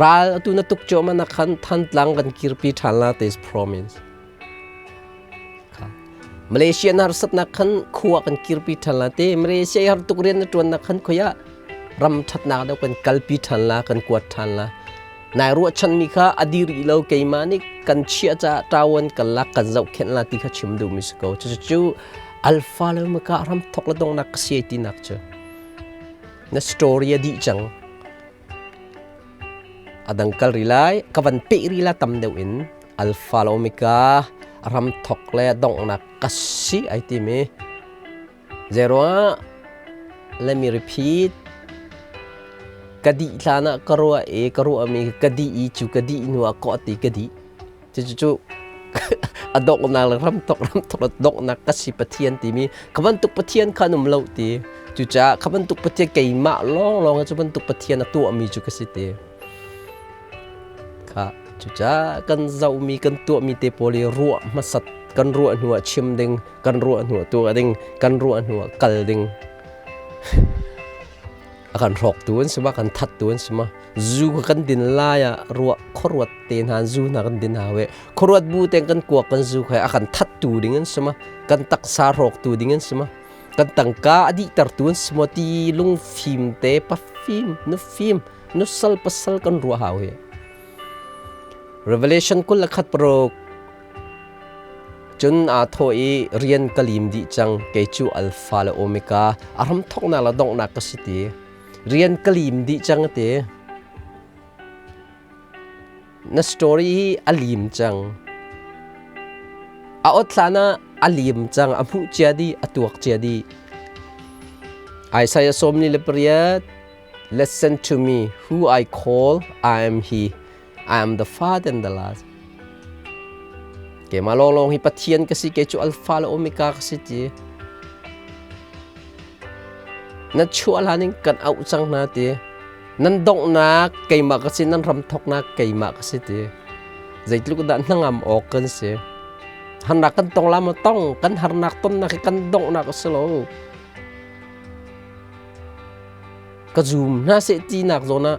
Ral atu na tuk cuahmah na khan Thantlang kan kirpi ṭhan la ti promise. Malaysia na harsatnak khan khua kan kirpi ṭhan la ti. Malaysia i har tuk rian na ṭuannak khan khoia ram ṭhatnak deuh kan kalpi ṭhan la, kan kuat ṭhan la. Nai ruahchanmi kha a dir rih lo, keimah nih kan chiah caah ṭawan kan lak, kan zohkhenh la ti kha chim duhmi si ko. Cucu Alpha le Omega, ram thok le donghnak ka si tinak cu. Na story a dih cang. A dang kal rih lai, ka van peh rih la tam deuh in. Alpha le Omega, ram thok le donghnak ka si ai timi. Zeiruangah? Let me repeat. Ka dih hlan ah ka ruah i ka ruahmi ka dih i cu ka dih hnu ah kawh ti ka dih. Cucu A donghnak le ramthok ramthok le donghnak ka si Pathian timi kha bantuk Pathian kha an um lo ti. Cucaah kha bantuk Pathian keimah lawnglawng cu bantuk Pathian a tuahmi cu ka si ti. Kha cucaah kan zohmi kan tuahmi te pawl hi ruah hmasat kan ruah hnu ah chim ding, kan ruah hnu ah tuah ding, kan ruah hnu ah kal ding. A kan hrawktu an si ma, kan thattu an si ma. Zu kha kan din lai ah ruah khuaruat te hna zu hna kan din hau i khuaruat bu tein kan kuak kan zu kha a kan thattu ding an si ma, kan taksa hrawktu ding an si ma, kan tangka a dihtertu an si ma ti lungfim te pafim nufim nusal pasal kan ruah hau hi. Revelation 21 paruk cun aa thawh i rian ka lim dih cang kei cu Alpha le Omega a hramthawknak le donghnak ka si ti. Rian ka lim dih cang ti. Na story hi a lim cang. A ot hlan ah a lim cang, a hmuh cia dih, a tuak cia dih. Isaiah 48 Listen to me, who I call, I am he. I am the Father and the last. Keimah lawnglawng hi Pathian ka si, kei cu Alpha le Omega ka si ti. Na chuah hlan in kan auh cang hna ti. Nan donghnak keimah ka si, nan ram thawknak keimah ka si ti. Zeitluk dah hnangam awk kan si. Harnak kan tong la maw tong, kan harnak tonnak hi kan donghnak a si lo. Ka zum hna seh tinak zawn ah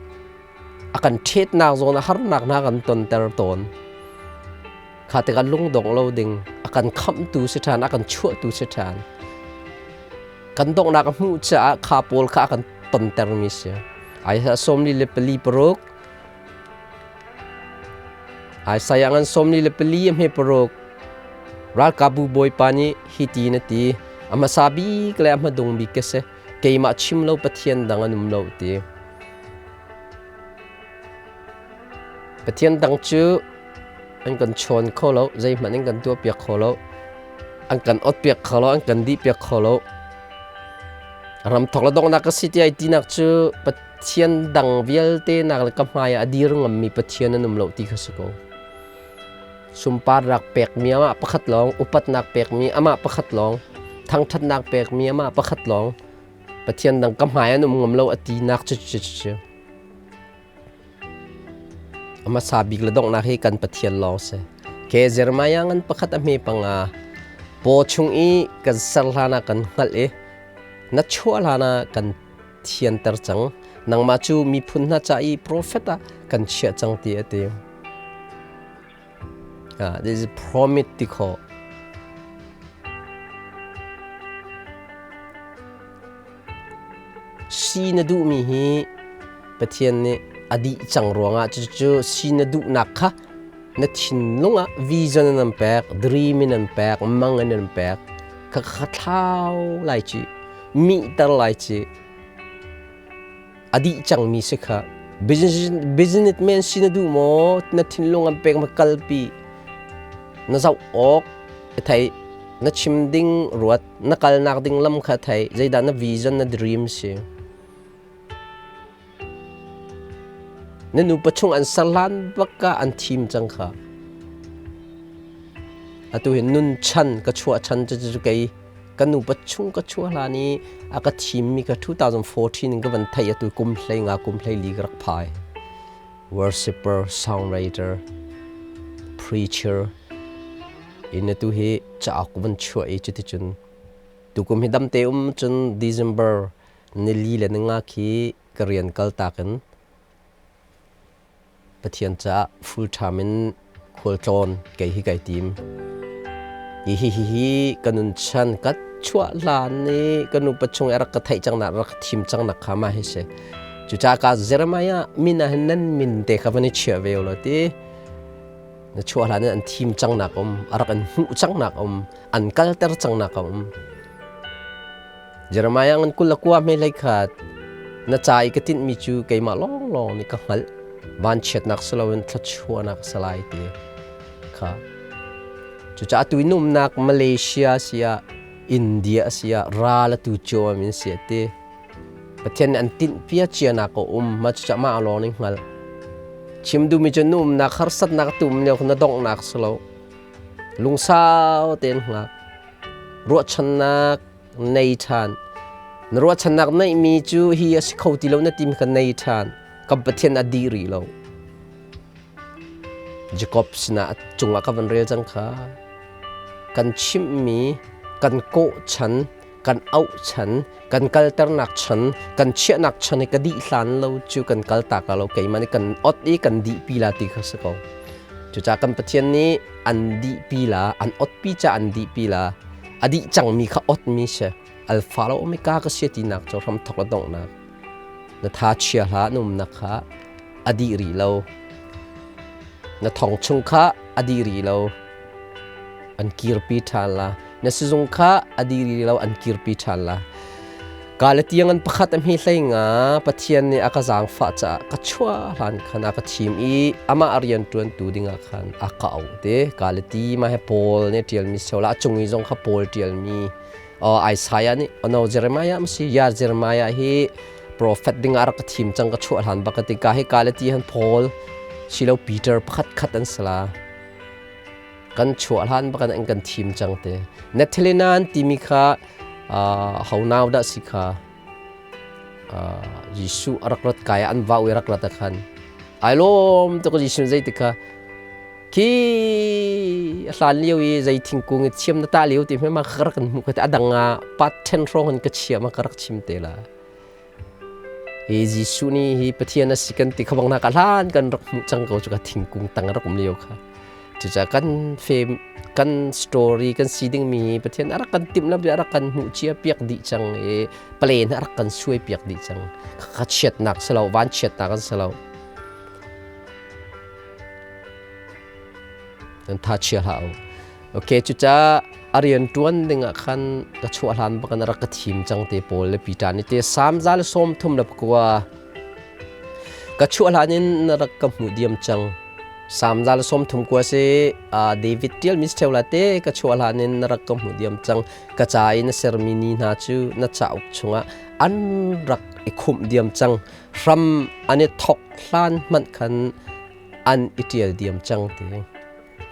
a kan ṭhetnak zawn ah harnak hna kan tonter tawn. Kha tikah lungdong lo ding, a kan khamhtu si ṭhan, a kan chuahtu si ṭhan. Kan donghnak a hmuh caah kha pawl kha a kan tontermi si. Isaiah 44 paruk, Isaiah ngan 44 a hme paruk, ralkapbu bawipa nih hi ti na ti, a hmasa bik le a hmadung bik ka si, keimah chim lo Pathian dang an um lo ti. Pathian dang cu an kan chawn kho lo, zeihmanh an kan tuahpiak kho lo, an kan otpiak kho lo, an kan dihpiak kho lo. Ramthok le donghnak ka si ti ai tinak cu Pathian dang vialte nak le ka hmai ah a dir ngammi Pathian an um lo ti kha si ko. Sunparnak pekmi amah pakhat lawng, upatnak pekmi amah pakhat lawng, thangṭhatnak pekmi amah pakhat lawng, Pathian dang ka hmai an um ngam lo a tinak cu cu cu. A hmasa bik le donghnak hi kan Pathian lawng si. Ke Jeremiah ngan pakhat a hme panga paw chung i kan ser hlan ah kan hngalh i na chuah hlan ah kan thianter cang. Nangmah cu miphun hna ca i profet ah kan chiah cang ti a ti. This is promise ti khawh. Si na duhmi hi Pathian nih a dih cang ruangah cucu si na duhnak kha na thinlung ah vision in an pek, dream in an pek, mang in an pek. Kha kha thlau lai ci, mihter lai ci. A dih cangmi si kha. Business businessman si na duh maw? Na thinlung an pek ma kalpi. Na zoh awk thei na chim ding ruat na kalnak ding lam kha thei zeidah na vision na dream si na nupa chung an ser hlan bak ah an thim cang kha atu hi nun chan ka chuah chan cu cu kei ka nupa chung ka chuah hlan i a ka thim mi ka 2014 in ka van thei atu kum hlei nga kum hlei li ka rak phai worshipper songwriter preacher in atu hi cauk van chuah i cuticun tukum hi damte um cun December nili le ninga khi ka rian kal tak in Pathian caah full time in khualtlawn kei hi kai tim. Hi hi hi hi ka nun chan ka chuah hlan ni ka nupa chung i rak ka theih cang nak rak ka thim cang nak kha ma hi si. Cucaah ka Jeremiah min ah hin nan min te kha van i chiah ve law ti. Na chuah hlan in an thim cang nak um, a rak in hmuh cang nak um, an kalter cang nak a um. Jeremiah ngan 21 hme hlei khat na ca i ka tinhmi cu keimah lawnglawng nih ka hngalh vanchiatnak si loin thluachuahnak a si lai ti kha cucaah tu in umnak Malaysia si ah India si ah ral atu cio min si ti Pathian nih an tinhpia cianak a um mah cucaah mah lawng nih hngalh chim duhmi cu na umnak harsatnak tu um lio na donghnak si lo. Lungsau tein hngak. Ruahchannak nei ṭhan. Na ruahchannak neihmi cu hi a si kho ti lo na timi kha nei ṭhan. Kan Pathian a dih rih lo. Jacob sinah a cungah ka van rel cang kha. Kan chimhmi, kan kawh chan, kan auh chan, kan kalternak chan, kan chiahnak chan hi ka dih hlan lo cu kan kal tak la lo keimah nih kan ot i kan dihpi la ti kha si ko. Cucaah kan Pathian nih an dihpi la, an otpi ca an dihpi la, a dih cangmi kha otmi si. Alpha lo Omega ka si tinak cu hramthok le donghnak. Na tha chia hlah na umnak kha a dih rih lo. Na thong chung kha a dih rih lo. An kirpi ṭhan la. Na sizung kha a dih rih lo an kirpi ṭhan la. Ka le tiang an pakhat a hmi hlei nga Pathian nih a ka zaangfah caah ka chuah hlan khan a ka thim i amah rian ṭuantu dingah khan a ka auh te. Ka le ti ma he Paul nih ṭialmi si la a cung i zong kha Paul ṭialmi Isaiah nih no Jeremiah ma si ya Jeremiah hi prophet ding ah rak ka thim cang ka chuah hlan bak ka ti ka hi ka le ti han Paul silo Peter pakhat khat an sala kan chuah hlan bak an kan thim cang te Nathalinan timi kha ho nau dah si kha Jesuh a rak rat kai an vau i rak rat khan ai lawm to ko Jesuh zei ti kha Khi a hlan lio i zei thingkung i thiam na tah lio ti hme ma ka rak kan hmuh ka ti a dang ah pat ṭhen hrawng in ka chia ma ka rak chim te la. Hi Jesuh nih hi Pathian a si kan ti kha bang na ka hlan kan rak hmuh cang ko cu ka thingkung tang rak um lio kha. Cucaah kan fem kan story kan si ding mi hi Pathian a rak kan timh lam a rak kan hmuh cia piak dih cang i plan a rak kan suai piak dih cang. Ka chiatnak si lo van chiatnak an si lo. Nan tha chia hlah u. Okay, cucaah a rian ṭuan dingah khan ka chuah hlan bak in a rak ka thim cang te pawl le Peter nih te Salm 139 ka chuah hlan in na rak ka hmuh diam cang. Salm 139 si David ṭial mi si la te ka chuah hlan in na rak ka hmuh diam cang. Ka ca i na sermi ni hna cu na cauk chungah an rak i khumh diam cang. Hram an i thok hlan hmanh khan an i ṭial diam cang ti.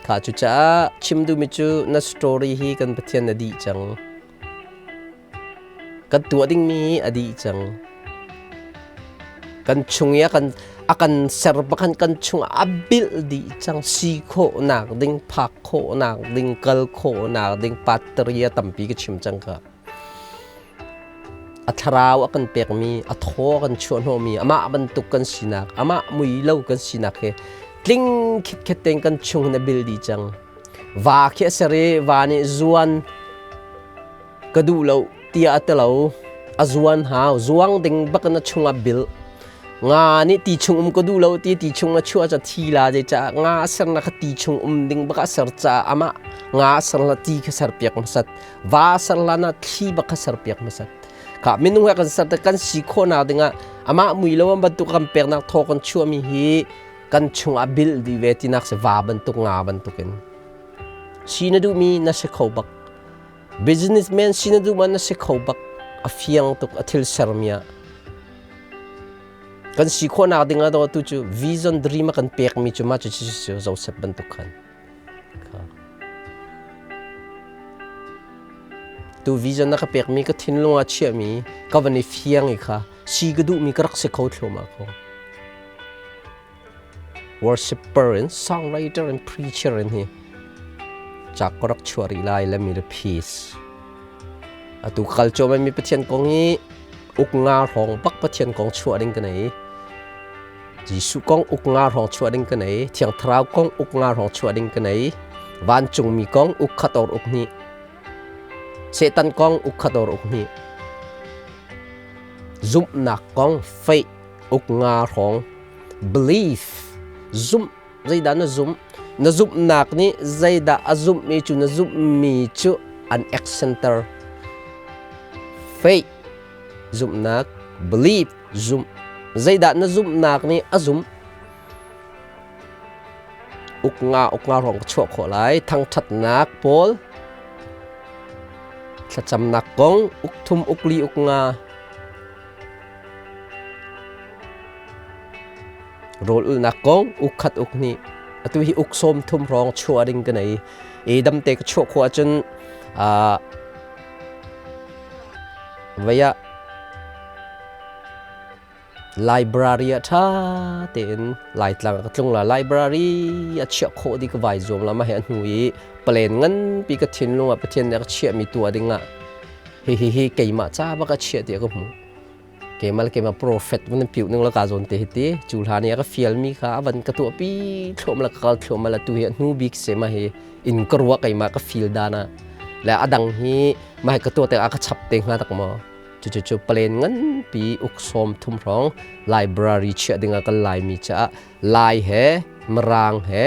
Kha cucaah chim duhmi cu na story hi kan Pathian a dih cang. Kan tuah dingmi hi a dih cang. Kan chung i a kan ser bakhan kan chung a bilh dih cang. Si khawhnak ding, phak khawhnak ding, kal khawhnak ding patria tampi ka chim cang kha. A thlarau a kan pekmi, a thaw a kan chuahhnawhmi, amah bantuk kan sinak, amah mui lo kan sinak he tling khitkhet tein kan chung hin a bil dih cang. Va khi a ser i va nih zuan ka duh lo tiah a ti lo. A zuan hau, zuang ding bak in a chung ah bil. Nga nih ti chung um ka duh lo ti ti chung a chuah ca thi la zei caah nga a sernak kha ti chung um ding bak a ser caah amah nga a ser la ti kha ser piak hmasat. Va ser hlan ah thli bak kha serpiak hmasat. Kha minung he kan ser te kan si khawhnak dingah amah mui lo bantuk kan peknak thaw kan chuahmi hi kan chungah bil dih ve tinak si va bantuk nga bantukin. Si na duhmi na si kho bak. Businessman si na duh ma na si kho bak. A fiang tuk a thil sermi ah. Kan si khawhnak dingah do tu cu vision dream a kan pekmi cu ma cu cu Joseph bantuk khan. Tu vision na ka pekmi ka thinlung ah chiahmi ka van i fiang i kha si ka duhmi ka rak si kho thluahmah ko. Worshipper in songwriter and preacher in hi cak ka rak chuah rih lai le mi le peace. Atu kal chom mi Pathian kong hi uk nga hrawng bak Pathian kong chuah ding ka nei. Jesuh kong uk nga hrawng chuah ding ka nei, Thiang Thlarau kong uk nga hrawng chuah ding ka nei, vancungmi kong uk khat or uk hnih, Satan kong uk khat or uk hnih, zumhnak kong faith uk nga hrawng, belief zumh zeidah na zumh na zumhnak nih zeidah a zumhmi cu na zumhmi cu an accenter faith zumhnak belief Zumh. Zeidah na zumhnak nih a zumh? Uk nga uk nga rong ka chuah khawh lai. Thangṭhatnak pawl, thlacamnak kong, uk thum uk li uk nga. Rawl ulnak kong, uk khat uk hnih. Atu hi uk 30 hrawng chuah ding ka nei. I damte ka chuah khawh ahcun vei ah library ah ṭha tein Laitlang ah ka tlung la. Library a chiah khawh dih ka vai zuam la. Mah hi a hnu i plan nganpi ka thinlung ah Pathian nih a ka chiahmi tuah ding ah hihi keimah ca bak a chiah tiah ka hmuh. Keimah le keimah prophet van piuh ning la ka zawn te hi ti cu hlan i a ka fialmi kha a van ka tuahpi thluahmah le ka kal thluahmah le tu hi a hnu bik se mah hi in ka ruah keimah ka feel dan ah le a dang hi mah hi ka tuah tikah a ka chap te hnga tak maw. Cucu plan nganpi uk 30 hrawng library chiah ding ah kan Laimi caah Lai he Mirang he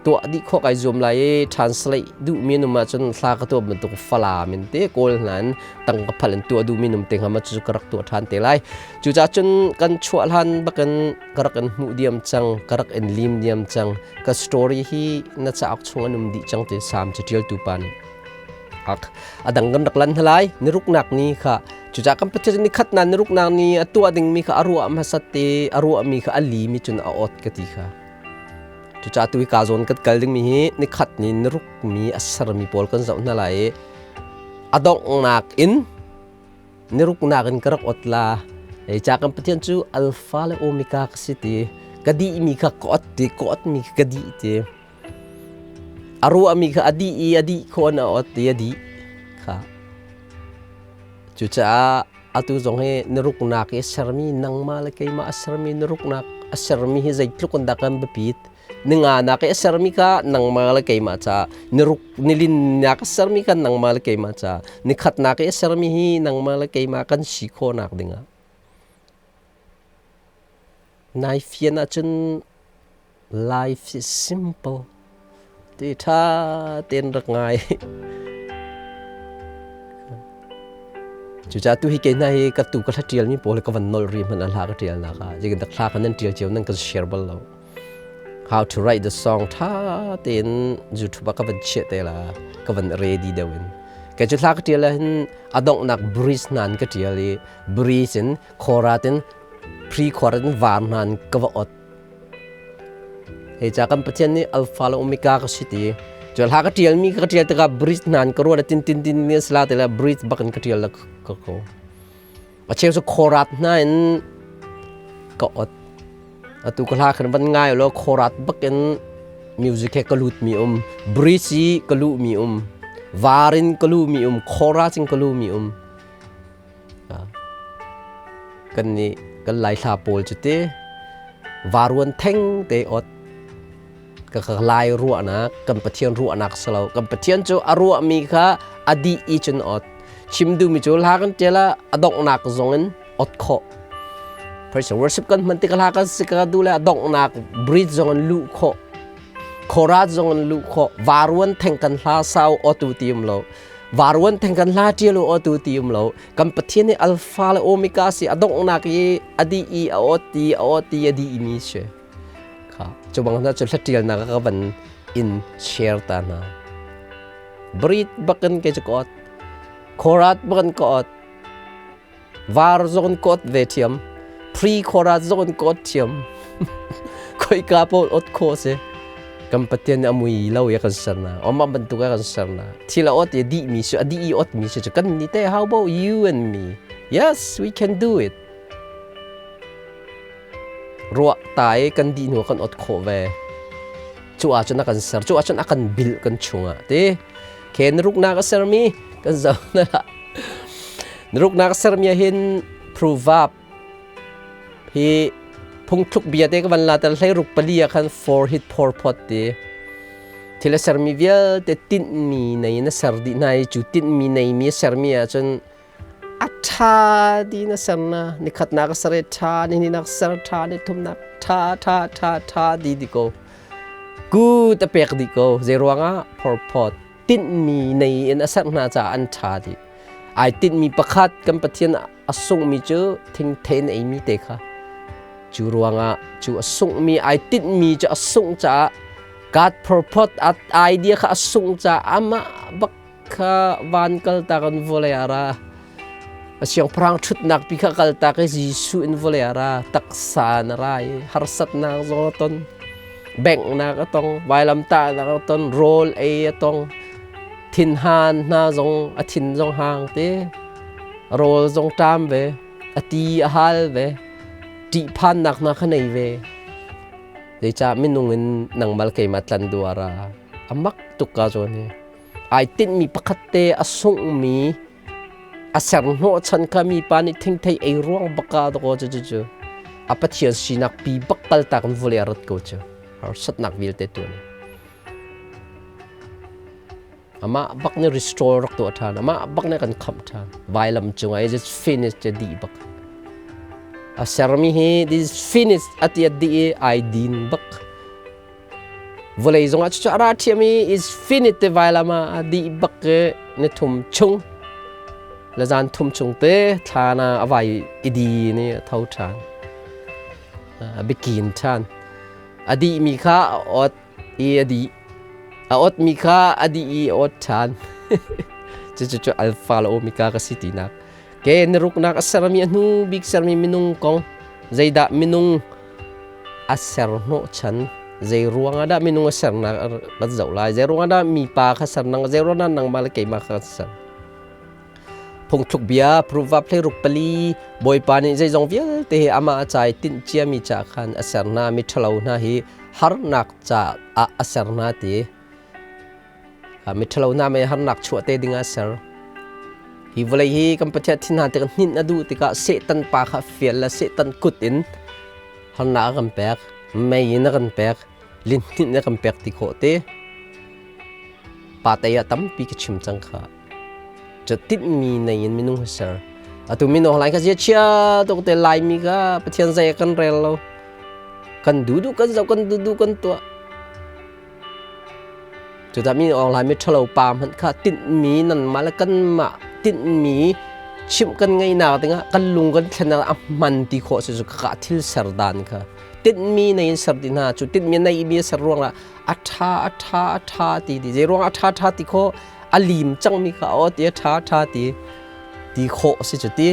tuah dih khawh kai zuam lai i translate duhmi num ahcun hla ka tuah bantuk Falam in te Kawl hna in tangka phal in tuah duhmi num te hnga ma cu ka rak tuah ṭhan te lai. Cucaah cun kan chuah hlan bakin ka rak in hmuh diam cang, ka rak in lim diam cang. Ka story hi na cauk chung an um dih cang ti Salm caṭialtu pa nih a dang kan rak lan hna lai. Niruknak ni kha cucaah kan Pathian ni khat na niruknak ni a tuah dingmi kha a ruah hmasat te a ruahmi kha a limi cun a ot ka ti kha. Cucaah tu hi ka zawn kan kal dingmi hi nikhat ni niruk mi a sermi pawl kan zoh hna lai i a donghnak in niruknak in ka rak ot la. Ei ca kan Pathian cu Alpha le Omega ka si ti ka dihmi kha ka ot ti ka otmi kha ka dih ti a ruahmi kha a dih i a dih khawh in a ot i a dih kha. Cucaah atu zong hi niruknak i a sermi nangmah le keimah a sermi niruknak a sermi hi zeitluk in dah kan biapit. Ninganak i a sermi kha nangmah le keimah caah, niruk nilinnak a sermi kha nangmah le keimah caah, nikhatnak i a sermi hi nangmah le keimah kan si khawhnak dingah. Nai fian ahcun life is simple ti ṭha tein rak ngai. Cucaah tu hi kei hna hi ka tu ka hla ṭialmi pawl hi ka van nolh rih hmanh ah hla ka ṭialnak ah zeitin dak hla kha nan ṭial cio nan kan share bal lo. How to write the song ṭha tein YouTube ah ka van chiah te la ka van ready deuh in. Kei cu hla ka ṭial ah hin a donghnak bridge hna in ka ṭial i bridge in chorus in pre-chorus in var hna in ka va ot. Hei ca kan Pathian nih Alpha le Omega ka si ti. Cu hla ka ṭialmi ka ṭial tikah bridge hna in ka ruat tin tin tin ni sala te le bridge bak in ka ṭial la ka ko. A cheu cu khorat hna in ka ot. Atu ka hla khan van ngai lo khorat bak in music he ka lut mi um, bridge i ka luh mi um, var in ka luh mi um, chorus in ka luh mi um. Kan nih kan Laihla pawl cu te varuan theng te ot ka ka Lai ruahnak kan Pathian ruahnak si lo. Kan Pathian cu a ruahmi kha a dih i cun ot. Chim duhmi cu hla kan ṭial ah a donghnak zong in ot khawh. Praise and worship kan hman tik hla kan si ka duh le a donghnak bridge zong in luh khawh. Chorus zong in luh khawh. Varuan theng kan hla sau otu ti um lo. Varuan theng kan hla ṭial u awtu ti um lo. Kan Pathian hi Alpha le Omega si a donghnak i a dih i a awt i a awt i a dih mi si. Kha cu bang hna cu hla ṭialnak ka van in share ta hna. Breed bakin ke cu ka ot. Khorat bakin ka ot. Var zong ka ot ve ṭhiam. Pre khorat zong ka ot ṭhiam. Khoika paoh ot khawh si. Kan Pathian nih a mui lo i a kan ser na. Amah bantuk a kan ser na. Thil a ot i a dihmi si, a dih i otmi si cu kan nih te how about you and me? Yes, we can do it. Ruah ta i kan dih hnu kan ot khawh ve. Cu ahcun a kan ser, cu ahcun a kan bilh kan chungah ti. Khe naruknak a sermi kan zoh na lah. Naruknak a sermi ah hin proverb hi phungthluk bia te ka van la tel hlei ruk pali ah khan for hit phor phot ti thil a sermi vialte tinhmi nei in a ser dih hna i cu tinhmi neimi a sermi ahcun a ṭha dih na ser na nikhatnak a ser i ṭha nihnihnak ser ṭha nithumnak ṭha ṭha ṭha ṭha di di ko good a pek dih ko zei ruangah phorphawt tinhmi nei in a ser hna caah an ṭha dih ai tinhmi pakhat kan Pathian a sunghmi cu thingthen eimi te kha cu ruangah cu a sunghmi ai tinhmi cu a sungh caah God purpose at idea kha a sungh caah amah bak kha van kaltak in vawlei ah ra a siangpahrang ṭhutnak pi kha kaltak i Jesuh in vawlei ah ra taksa in a ra i harsatnak zong a ton. Benghnak a tong, vailamtahnak a ton, rawl ei a tong, thinhan hna zong a thin zong hang te, rawl zong ṭam ve, a ti a hal ve, ṭihphannak hna kha nei ve. Zeicah minung in nangmal keimah tlan duara a mak tuk ka zawn hi. Ai tinhmi pakhat te a sunghmi a ser hnawhchan kha mipa nih thingthei ei ruang baka dakaw cu cu cu a Pathian sinak pi bak kaltak in vawlei a rat ko cu harsatnak vialte tuan amah bak nih restore rak tuah ṭhan, amah bak nih kan khamh ṭhan. Vailam cungah is finished te dih bak a sermi hi this is finished a ti a dih i ai din bak. Vawlei zongah cucu a ra ṭhiam i is finit te vailam ah a dih bak i ni thum chung le zan thum chung te thlan ah a vai i din i a tho ṭhan, a bikin ṭhan. A dihmi kha a ot i a dih, a otmi kha a dih i a ot ṭhan. Cucu cu alpha le omega ka si tinak. Ke ni ruknak a sermi, a hnu bik sermi minung kong, zeidah minung a ser hnawhchan, zei ruangah dah minung a sernak kan zoh lai, zei ruangah dah mipa kha sernak, zei ruangah dah nangmah le keimah kha kan ser. Phungthluk bia Proverb 64, Bawipa nih zeizong vialte hi amah a ca i tinh ciami ca khan a ser hna, mi ṭhalo hna hi harnak caah a ser hna ti. Mi ṭhalo hna mei harnak chuah te ding ah a ser. Hi vawlei hi kan Pathian thin hna tikah hninh a duh tikah Satan pa kha fial le Satan kut in harnak a kan pek, mei in a kan pek, lihninh in a kan pek ti khawh te. Pa tei ah tampi ka chim cang kha. Cu tinhmi nei in minung hi ser. Atu minung lai kha zia chia tuk te Laimi kha Pathian zei a kan rel lo. Kan duh duh kan zoh, kan duh duh kan tuah. Cudah mi Aung Hlaing mi ṭhalo pa hmanh kha tinhmi nanmah le kanmah tinhmi chimh kan ngeihnak dingah kan lung kan thlen ah a hman ti khawh si cu ka thil ser dan kha tinhmi nei in ser ti hna cu tinhmi nei mi ser ruangah a ṭha a ṭha a ṭha ti ti zei ruangah a ṭha ṭha ti khawh a lim cangmi kha aw ti a ṭha ṭha ti ti khawh si cu ti.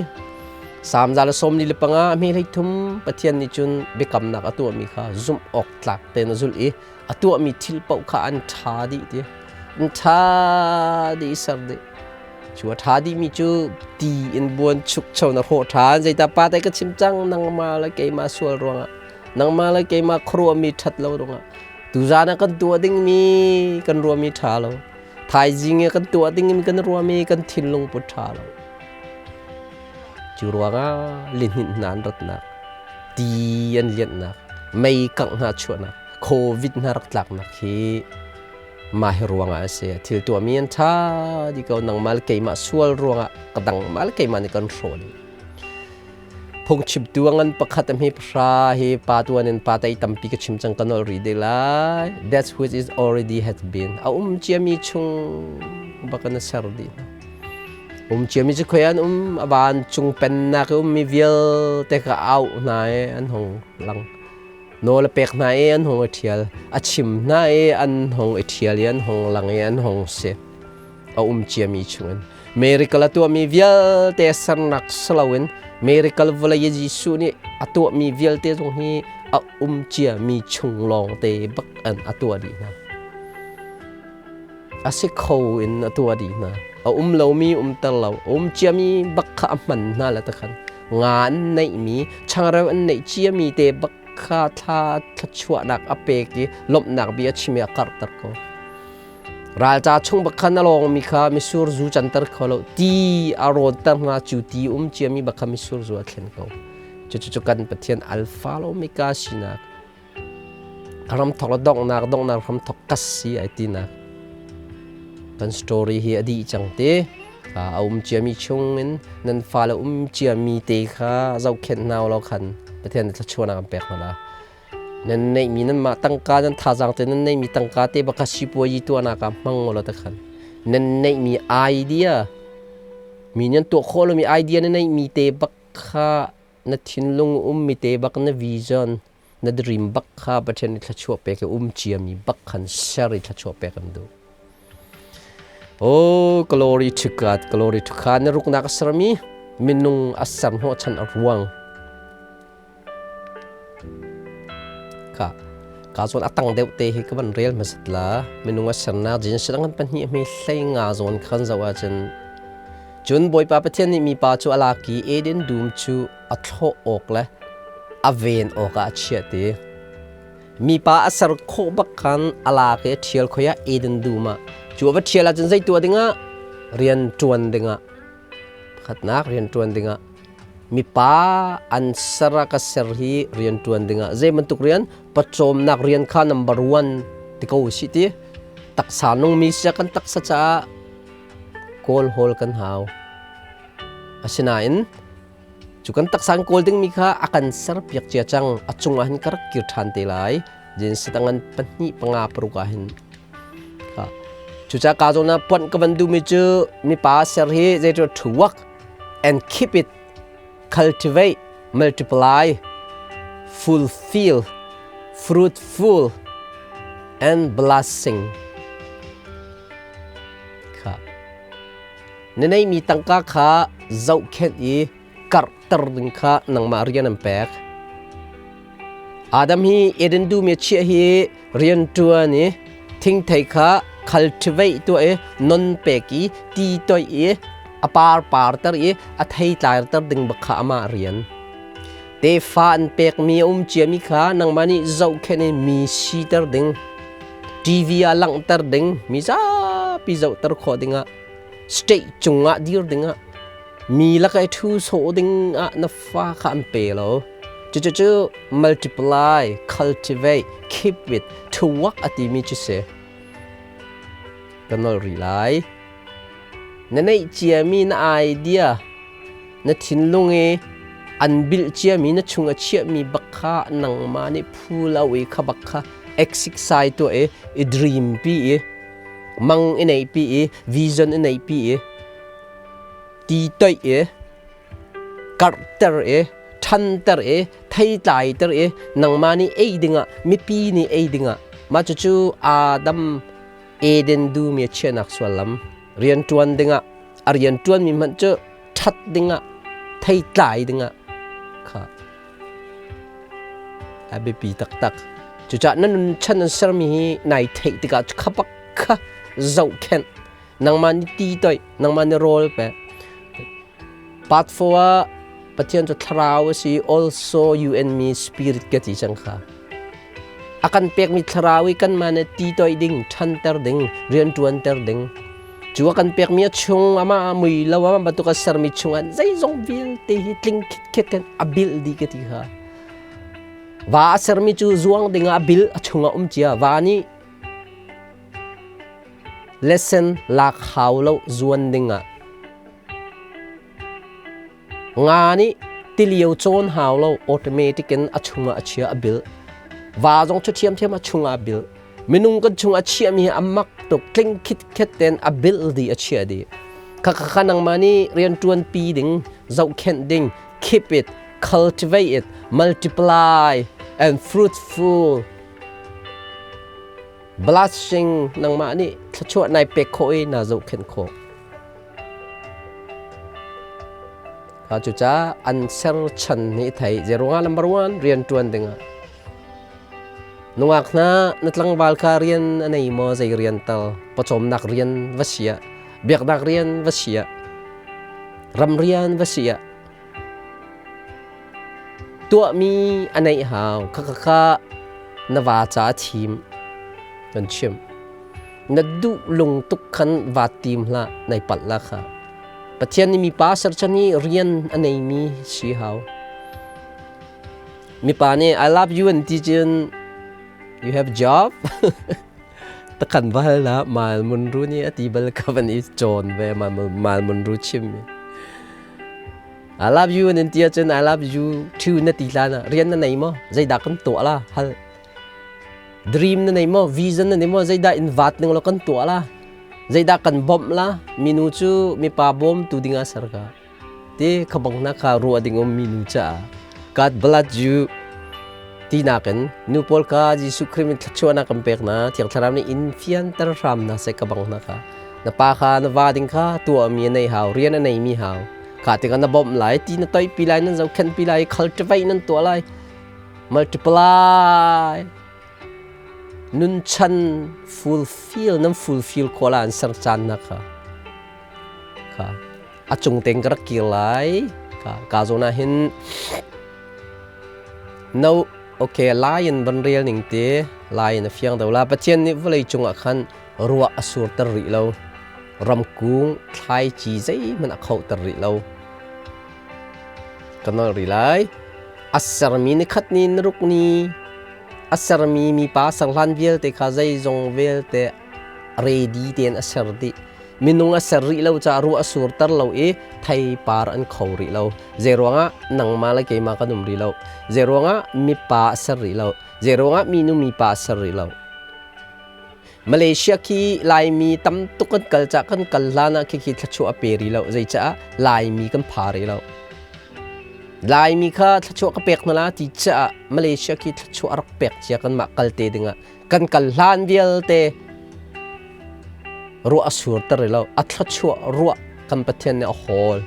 Salm 145 a hme 33, Pathian nih cun biakamnak a tuahmi kha zumh awk tlak tein a zulh i a tuahmi thil paoh kha an ṭha dih ti, an ṭha dih i ser dih. Cu a ṭha dihmi cu ti in buan chukcho na hrawh ṭhan. Zeitah pa te ka chim cang, nangmah le keimah sual ruangah, nangmah le keimah khuaruahmi ṭhat lo ruangah, tuzaan ah kan tuah dingmi kan ruahmi ṭha lo, thaizing i kan tuah dingmi kan ruahmi kan thinlung put ṭha lo. Cu ruangah lihninh hna an ratnak, ti an lianhnak, mei kangh hna chuahnak, COVID hna rak tlaknak hi mah hi ruangah a si. Thil tuahmi an ṭha dih ko, nangmah le keimah sual ruangah ka dangmah le keimah nih kan hrawh dih. Phungchimtu a ngan pakhat a hme pahra hi pa tuan in pa tei tampi ka chim cang, ka nolh rih dih lai. That which is already has been. A um ciami chung bak in a ser dih hna. Um ciami cu khoi an um, a vancung pennak i ummi vialte kha a auh hna i an hung lang. Nawl a pek hna i an hung i ṭhial. A chim hna i an hung i ṭhial i an hung lang i an hung si. A um ciami chungin. Miracle a tuahmi vialte sernak si loin miracle vawlei i Jesuh nih a tuahmi vialte zong hi a um ciami chung lawngte bak an a tuah dih hna. A si kho in a tuah dih hna. A um lomi umter lo, a um ciami bak kha a hman hna le takhan nga an neihmi, changreu an neih ciami te bak kha thla thluachuahnak a pek i lawmhnak bia a chim i a karhter ko. Ralca chung bak khan a lawngmi kha misur zu canter kho lo, ti a rawnter hna, cu ti um ciami bak kha misur zu a thlen ko. Cucu cu kan Pathian Alpha le Omega sinak, ramthok le donghnak, donghnak hramthok ka si ai tinak. Kan story hi a dih cang te. A um ciami chung in nan fale um ciami te kha zohkhenh hna law khan Pathian nih thluachuahnak an pek hna la. Nan neihmi nanmah tangka, nan thazaang te, nan neihmi tangka te bak kha sipuayi tuahnak ah hmang law te khan nan neihmi idea, mi nan tuah khawh lomi idea na neihmi te bak kha, na thinlung ummi te bak, na vision, na dream bak kha Pathian nih thluachuah pek i um ciami bak khan ser i thluachuah pek an duh. Oh, glory to God, glory to God. Na ruknak a sermi minung a ser hnawhchan a ruang. Ka. Ka zawn a tang deuh te hi ka van rel hmasat la. Minung a sernak Genesis an pahnih hme hlei nga zawn khan zoh ahcun cun Bawipa Pathian nih mipa cu a lak i Eden dum cu a thlawh awk le a ven awkah a chiah ti. Mipa a ser khawh bak khan a lak i a ṭhial khoi ah Eden dum ah cu a va ṭhial ahcun zei tuah dingah rian ṭuan dingah pakhatnak rian ṭuan dingah mipa an ser ah ka ser hi rian ṭuan dingah zei bantuk rian pawcawmnak rian kha number one ti ko usih ti taksa nungmi sia kan taksa caah kawl hawl kan hau asinain Cu kan taksa kan kawl dingmi kha a kan serpiak cia cang. A cungah hin ka rak kir ṭhan te lai. Genesis a ngan pahnih panga paruk ah hin. Cucaah ka zawn ah puanh ka van duhmi cu mipa ser hi zeitu to work and keep it, cultivate, multiply, fulfill, fruitful, and blessing. Kha. Na neihmi tangka kha zohkhenh i karhter ding kha nangmah rian an pek. Adam hi Eden dum i a chiah hi rian ṭuan i thingthei kha cultivate tuah i non pek i ti toih i a par parter i a thei tlaiter ding bak kha amah rian. Tefa an pekmi a um ciami kha nangmah nih zohkhenh i mi siter ding. TV ah langhter ding, mi zapi zohter khawh dingah state cungah dir dingah mi laka i ṭhu sawh dingah na fa kha an pe lo. Cucu multiply, cultivate, keep it, to work a timi cu si. Ka nol rih lai. Na neih ciami na idea, na thinlung i an bilh ciami na chung a chiahmi bak kha nangmah nih phu lo i kha bak kha exercise tuah i i dream pi i mang i neih pi i vision i neih pi i ti toih i karhter i ṭhanter i theitlaiter i nangmah nih ei dingah mipi nih ei dingah mah cucu Adam Eden dum i a chiahnak suallam rianṭuan dingah a rianṭuanmi hmanh cu ṭhat dingah theitlai dingah kha a biapi taktak. Cucaah na nun chan an sermi hi nai theih tikah kha bak kha zohkhenh. Nangmah nih ti toih, nangmah nih rawl pe. Part 4 ah Pathian cu thlarau a si, also you and me spirit ka ti cang kha. A kan pekmi thlarau i kanmah nih ti toih ding, ṭhanter ding, rianṭuanter ding. Cu a kan pekmi a chung amah mui lo amah bantuk a sermi chungah zeizong vialte hi tling khitkhet kan a bilh dih ka ti kha. Va a sermi cu zuang dingah a bil a chungah um cia. Va nih lesson lak hau lo zuan dingah. Nga nih tilio cawn hau lo automatic in a chungah a chia a bil. Va zong cu ṭhiamṭhiam a chungah a bil. Minung kan chung a chiahmi hi a mak tuk tling khitkhet tein a bil dih a chiah dih. Kha kha kha nangmah nih rianṭuan pi ding, zohkhenh ding, keep it, cultivate it, multiply and fruitful. Blessing nangmah nih thluachuah nai pek khawh i naa zohkhenh khawh. Kha cucaah an ser chan nih thei zeruangah number one rian ṭuan dingah nungak hna na tlangval kha rian a nei maw zei rian tal pawcawmnak rian va si ah biaknak rian va si ah ram rian va si ah tuahmi a neih hau kha kha kha na va ca thim kan chim na duh lung tuk khan va tim hlah nai palh la kha Pathian nih mipa serchan hi rian a neimi si hau mipa nih I love you an ti cun you have job takhan bal na mal mun ru nih a ti bal ka van i cawn ve mal mun ru chim mi I love you nan ti ahcun I love you too na ti hlan ah rian na nei maw? Zeidah kan tuah la? Hal. Dream na nei maw? Vision na nei maw? Zeidah in vat ning law kan tuah la? Zeidah kan bawmh la? Minu cu mipa bawmtu ding ah ser ka. Ti khabang na kha ruah ding um minu caah. God bless you. Ti nakin nu pawl kha Jesuh Khrih min thluachuahnak kan pek na Thiang Thlarau nih in fianter hram na se ka bang na kha. Na pa kha na va ding kha tuahmi a nei hau, rian a neimi hau. Kha tikah na bawmh lai, ti na toihpi lai, nan zohkhenhpi lai, cultivate nan tuah lai, multiply. Nunchan fulfill nan fulfill khawh la an ser caan na kha. Kha a cung tein ka rak kir lai. Ka ka zawn ah hin no okay lai in van rel ning te lai in a fiang do la. Pathian nih vawlei cungah khan ruah a surter rih lo. Ramkung thlaici zeihmanh a khohter rih lo. Ka nolh rih lai. A sermi nikhat ni naruk ni a sermi mipa serhlan vialte kha zeizong vialte ready tein a ser dih. Minung a ser rih lo caah ruah a surter lo i theipar an kho rih lo. Zeiruangah nangmah le keimah kan um rih lo. Zeiruangah mipa a ser rih lo. Zeiruangah minu mipa a ser rih lo. Malaysia khi Laimi tam tuk kan kal cah kan kal hlan ah khikhi thluachuah a pe rih lo. Zeicah Laimi kan pha rih lo. Laimi kha thluachuah ka pek hna la ti caah Malaysia khi thluachuah a rak pek cia kanmah kal te dingah kan kal hlan vialte ruah a surter rih lo. A thluachuah ruah kan Pathian nih a hawl.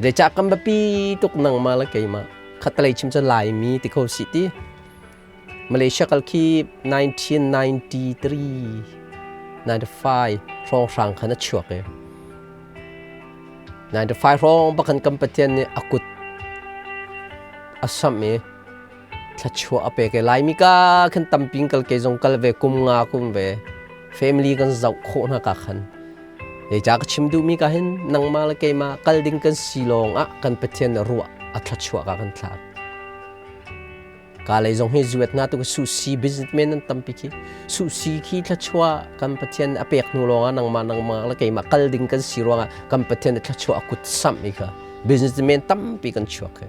Zeicah kan biapi tuk nangmah le keimah. Khatalei chim cu Laimi ti kho si ti. Malaysia kal khi 1993 95 hrawnghrang khan a chuak i 95 hrawng bakhan kan Pathian nih a kut a samh i thluachuah a pek i Laimi ka khan tamping kal ke zong kal ve kum nga kum ve family kan zoh khawh hna ka khan Zeicah ka chim duhmi ka hin nangmah le keimah kal ding kan si lawng ah kan Pathian ruah a thluachuah ka kan thlak. Ka lei zong hi zuat na tu susi businessman an tampi khi susi khi thluachuah kan Pathian a pek hnu lawngah nangmah nangmah le keimah kal ding kan si ruangah kan Pathian thluachuah a kut samh i kha businessman tampi kan chuak hi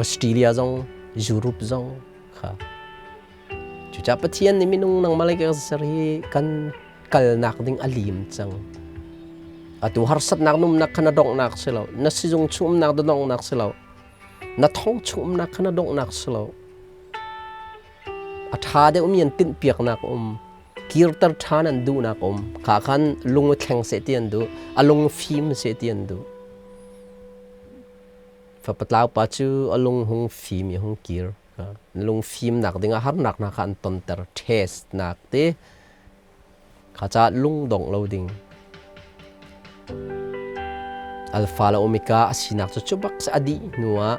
Australia zong Europe zong kha cucaah Pathian nih minung nangmah le kan ser hi kan kalnak ding a lim cang atu harsatnak numnak kha na donghnak si lo na sizung chumnak na donghnak si lo Na thong chung umnak kha na donghnak si lo. A ṭha deuhmi an tinhpiaknak a um. Kirter ṭhan an duhnak a um. Kha khan lung i thleng seh ti an duh. A lung fim seh ti an duh. Fapatlau pa cu a lung hung fim i hung kir. Na lung fimnak dingah harnak hna kha an tonter. Test nak te. Kha caah lungdongh lo ding. Alpha le Omega a sinak cu cu bak a dih hnuah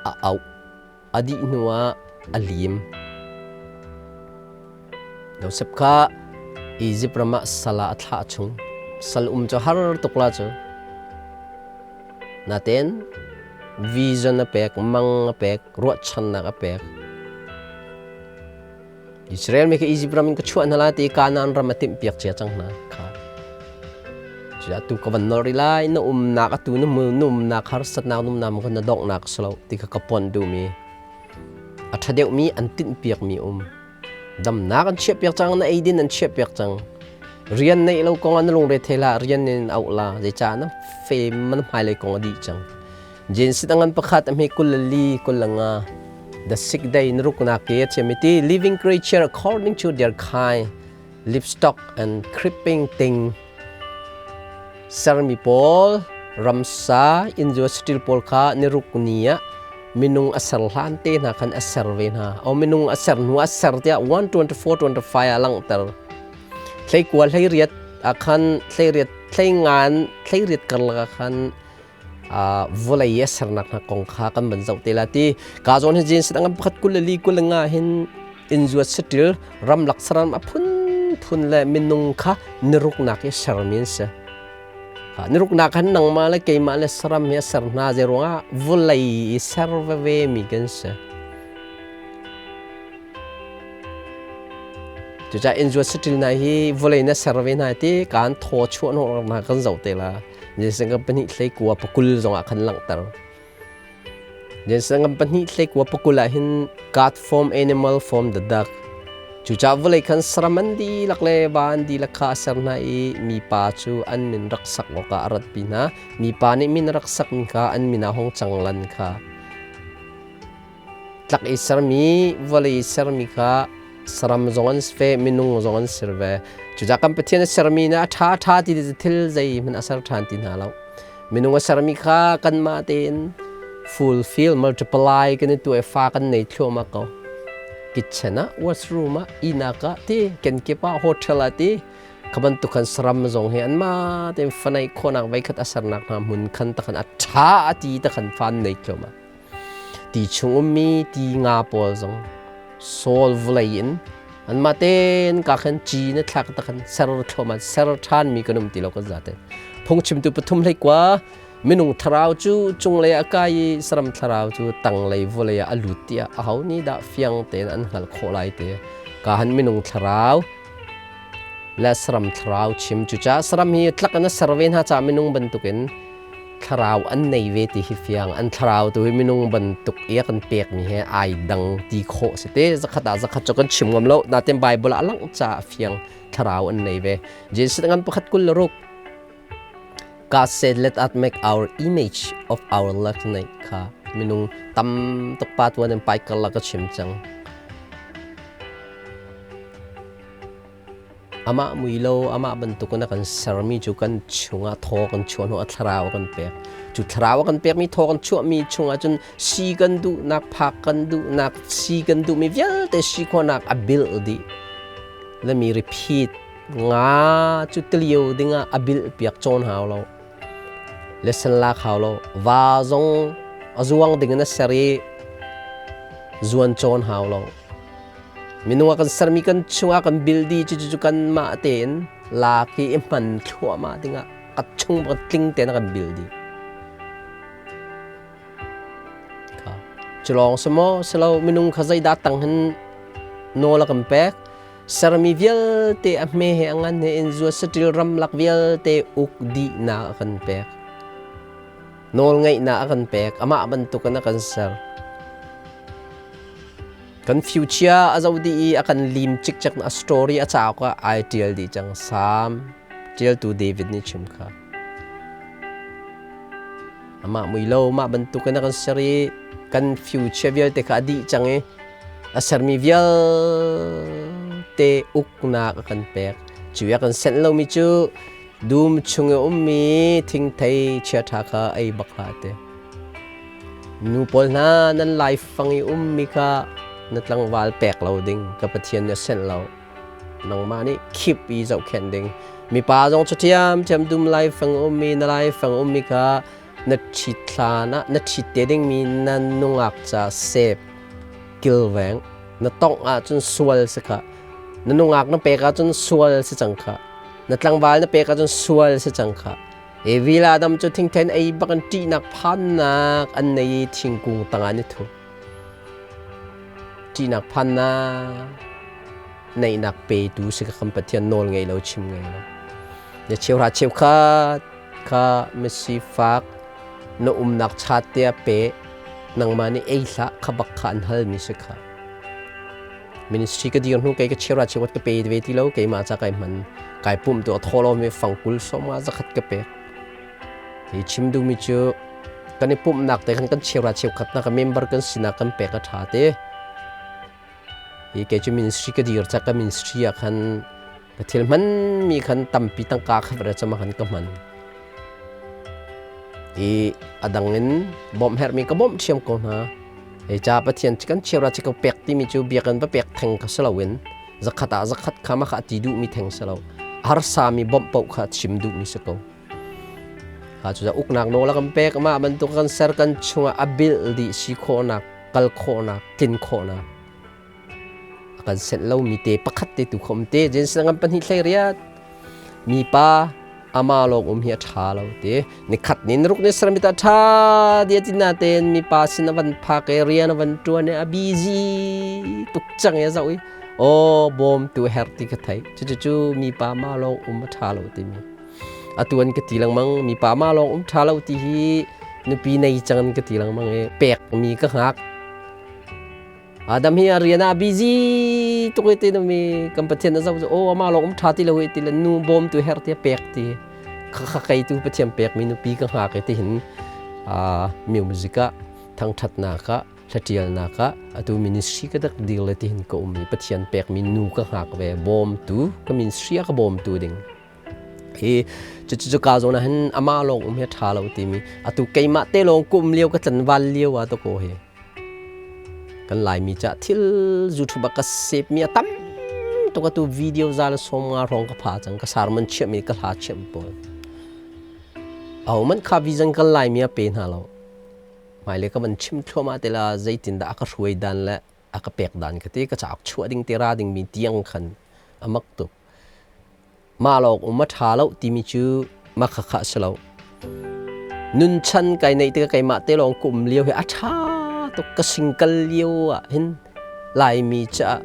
a auh. A dih hnuah a lim. Joseph kha Egypt ram ah sal ah a thlah chung. Sal um cu har tuk la cu. Natein vision a pek, mang a pek, ruahchannak a pek. Israel mi kha Egypt ram in ka chuah hna lai ti Kanaan ram a timhpiak cia cang hna kha. Cuah tu ka van nol rih lai na umnak atu na na umnak harsatnak na umnak kha na donghnak si lo ti kha ka pon duhmi a ṭha deuhmi an tinhpiakmi um damnak an chiahpiak cang na eidin an chiahpiak cang rian neih lo kong ah na lungre thei hlah rian in auh la zeicah na fem na hmailei kong a dih cang Genesis angan pakhat a hme kul le li kul le nga The sick day na ruknak ke a chiami ti living creature according to their kind livestock and creeping thing sermi pawl ramsa inzua satil pawl kha niruk ni ah minung a ser hlan te hna khan a ser ve hna o minung a ser hnu a ser tiah 124 25 a langhter hlei kua hlei riat ah khan hlei riat hlei ngan hlei riat karlak ah khan vawlei a sernak hna kong kha kan van zoh te la ti ka zawn hi jeans dang pakhat kul le li kul le nga hin inzuat satil ramlak saram a phun phun le minung kha niruknak i sermi an si niruknak han nangmah le keimah le saram hi a ser hna zei ruangah vawlei i ser veve mi kan si cucaah inzuat satil na hi vawlei na ser ve hna ti kan thaw chuah hnawh kan zoh te la Jesuh pahnih hlei kua pakul zongah khan langhter. Jesuh pahnih hlei kua pakul ah hin God form animal form the duck. Cucaah vawlei khan saram an dihlak le va an dihlak kha a ser hna i mipa cu an min rak sak awkah a ratpi hna. Mipa nih min a rak sakmi kha an min ah hung cang lan kha. Tlak i sermi, vawlei i sermi kha saram zong an si ve, minung zong an si ve. Cucaah kan Pathian a sermi na a ṭha a ṭha ti thil zeihmanh a ser ṭhan ti hna lo. Minung a sermi kha kanmah tein fulfill, multiply kan i tuah i fa kan nei thluahmah ko. Kitchen ah, washroom ah, ihnak ah ti, kenkip ah, hotel ah ti, kha bantuk khan saram zong hi anmah tein fa neih khawhnak voikhat a sernak hna hmun khan takhan a ṭha a ti takhan fa an nei thluahmah. Ti chung ummi ti nga pawl zong sawl vawlei in anmah tein ka khan ci na thlak takhan ser thluahmah ser ṭhanmi kan um ti lo kan zaten. Phungchimtu pathum hlei kua minung thlarau cu cunglei a kai i saram thlarau cu tanglei vawlei ah a lut tiah aho nih dah fiang tein an hngalh khawh lai ti ka han minung thlarau le saram thlarau chim. Cucaah saram hi tlak in a ser ve hna caah minung bantukin thlarau an nei ve ti hi fiang. An thlarau tu hi minung bantuk i a kan pekmi he ai dang ti khawh si te. Zakhat ah zakhat cu kan chim ngam lo. Natin Bible ah a langh caah fiang thlarau an nei ve. Jesuh ngan pakhat 26 God said, let us make our image of our likeness kha minung tam tuk pa tuan in pai karlak ka chim cang. Amah mui lo, amah bantukin a kan sermi cu kan chungah thaw kan chuah hnu a thlarau a kan pek. Cu thlarau a kan pekmi thaw kan chuahmi chungah cun si kan duhnak, phak kan duhnak, si kan duhmi vialte si khawhnak a bilh dih. Let me repeat. Nga cu tilio dingah a bilh piak cawn hau lo. Lesson lak hau lo. Va zong a zuang ding in a ser i zuan cawn hau lo. Minung a kan sermi kan chungah kan bil dih cu cu kanmah tein lak i i hman thluahmah dingah ka chung ka tling tein a kan bil dih. Cu lawng si maw si lo minung kha zeidah tang hin nawl a kan pek sermi vialte a hme he a ngan he in zua saṭil ramlak vialte uk dihnak a kan pek. Nawlngeihnak a kan pek amah bantukin a kan ser. Kan future a zoh dih i a kan lim cikcek a story a cauk ah ai ṭial dih cang. Salm ṭialtu David nih chim kha. Amah mui lo mah bantukin a kan ser i kan future vialte kha a dih cang i a sermi vialte uknak a kan pek. Cu i a kan senh lomi cu dum chung i ummi thingthei chiaṭha kha ei bak hlah ti. Nu pawl hna nan laifang i ummi kha na tlangval pek lo ding ka Pathian nih a senh lo. Nangmah nih khip i zohkhenh ding. Mipa zong cu ṭhiamṭhiam dum laifang ummi na laifang ummi kha na ṭhit hlan ah na ṭhit te dingmi na nungak ca sep kilveng na tongh ahcun sual si kha na nungak na pek ahcun sual si cang kha na tlangval na pek ahcun sual si cang kha Evi le Adam cu thingthen ei bak in ṭihnak phannak an nei i thingkung tangah an i thup. Ṭihnak phannak neihnak petu si ka kan Pathian nawl ngei lo chim ngei lo. Na cheuhra cheukhat kha misifak na umnak chat te a pe nangmah nih ei hlah kha bak kha an halmi si kha. Ministry ka dir hnu kei ka cheuhra cheukhat ka pe ve ti lo keimah ca kai hman kai pumh tu a thaw lomi fangkul sawma zakhat ka pek. Hi chim duhmi cu kan i pumhnak te khan kan cheuhra cheukhat na ka member kan sinak kan pek a ṭha te. Hi kei cu ministry ka dir ca ka ministry ah khan ka thil hmanmi khan tampi tangka kha vare cama khan ka hman. I a dang in bawmh herhmi ka bawmh ṭhiam ko hna. Hei ca Pathian kan cheuhra chi ko pek timi cu biakinn va pek theng kha si loin zakhat ah zakhat kha mah kha a ti duhmi theng si lo. Harsami bawmh paoh kha chim duhmi si ko. Kha cu uknak nawl a kan pek mah bantuk kan ser kan chungah a bilh dih si khawhnak, kal khawhnak, tlin khawhnak a kan senh lomi te pakhat te tu khom te Genesis ngan pahnih hlei riat mipa ama lawng um hi a ṭha lo te nikhat ni ruk ni saramit a ṭha dia ti na ten mipa sin a van phak i rian a van ṭuan i a busy tuk cang i a zoh i aw bawm tu her ti ka thei cucu mipa ma lawng um a ṭha lo timi atu an ka ti lengmang mipa ma lawng um ṭha lo ti hi nupi nei cang an ka ti lengmang i pek mi ka hngak Adam hi a rian ah busy tuk i ti mi kan Pathian a zoh cu aw amah lawng um ṭha ti lo i ti le nu bawmtu her ti a pek ti kha kei tu Pathian pek mi nupi ka hngak i ti hin music ah thangṭhatnak ah hlatialnak ah atu ministry ka dak dir le ti hin ka um i Pathian pek mi nu ka hngak ve bawmtu ka ministry a ka bawmtu ding hi cucu cu ka zawn ah hin amah lawng um hi a ṭha lo timi atu keimah te lawng kum lio ka tlanval lio ah to ko hi. Kan Laimi ca thil YouTube ah ka save mi a tam tuk. Atu video za le 50 hrawng ka pha cang, ka sermon chiahmi, ka hla chiahmi pawl. Aho man kha vision kan Laimi a pe hna lo. Hmailei ka van chim thluahmah te la, zeitindah a ka hruai dan le a ka pek dan ka ti, ka cauk chuah ding te ra ding mi tiang khan a mak tuk. Mah lawng um a ṭha lo timi cu mah khakha a si lo. Nun chan kai neih tikah keimah te lawng ka um lio hi a ṭha tuk. Ka single lio ah hin Laimi caah,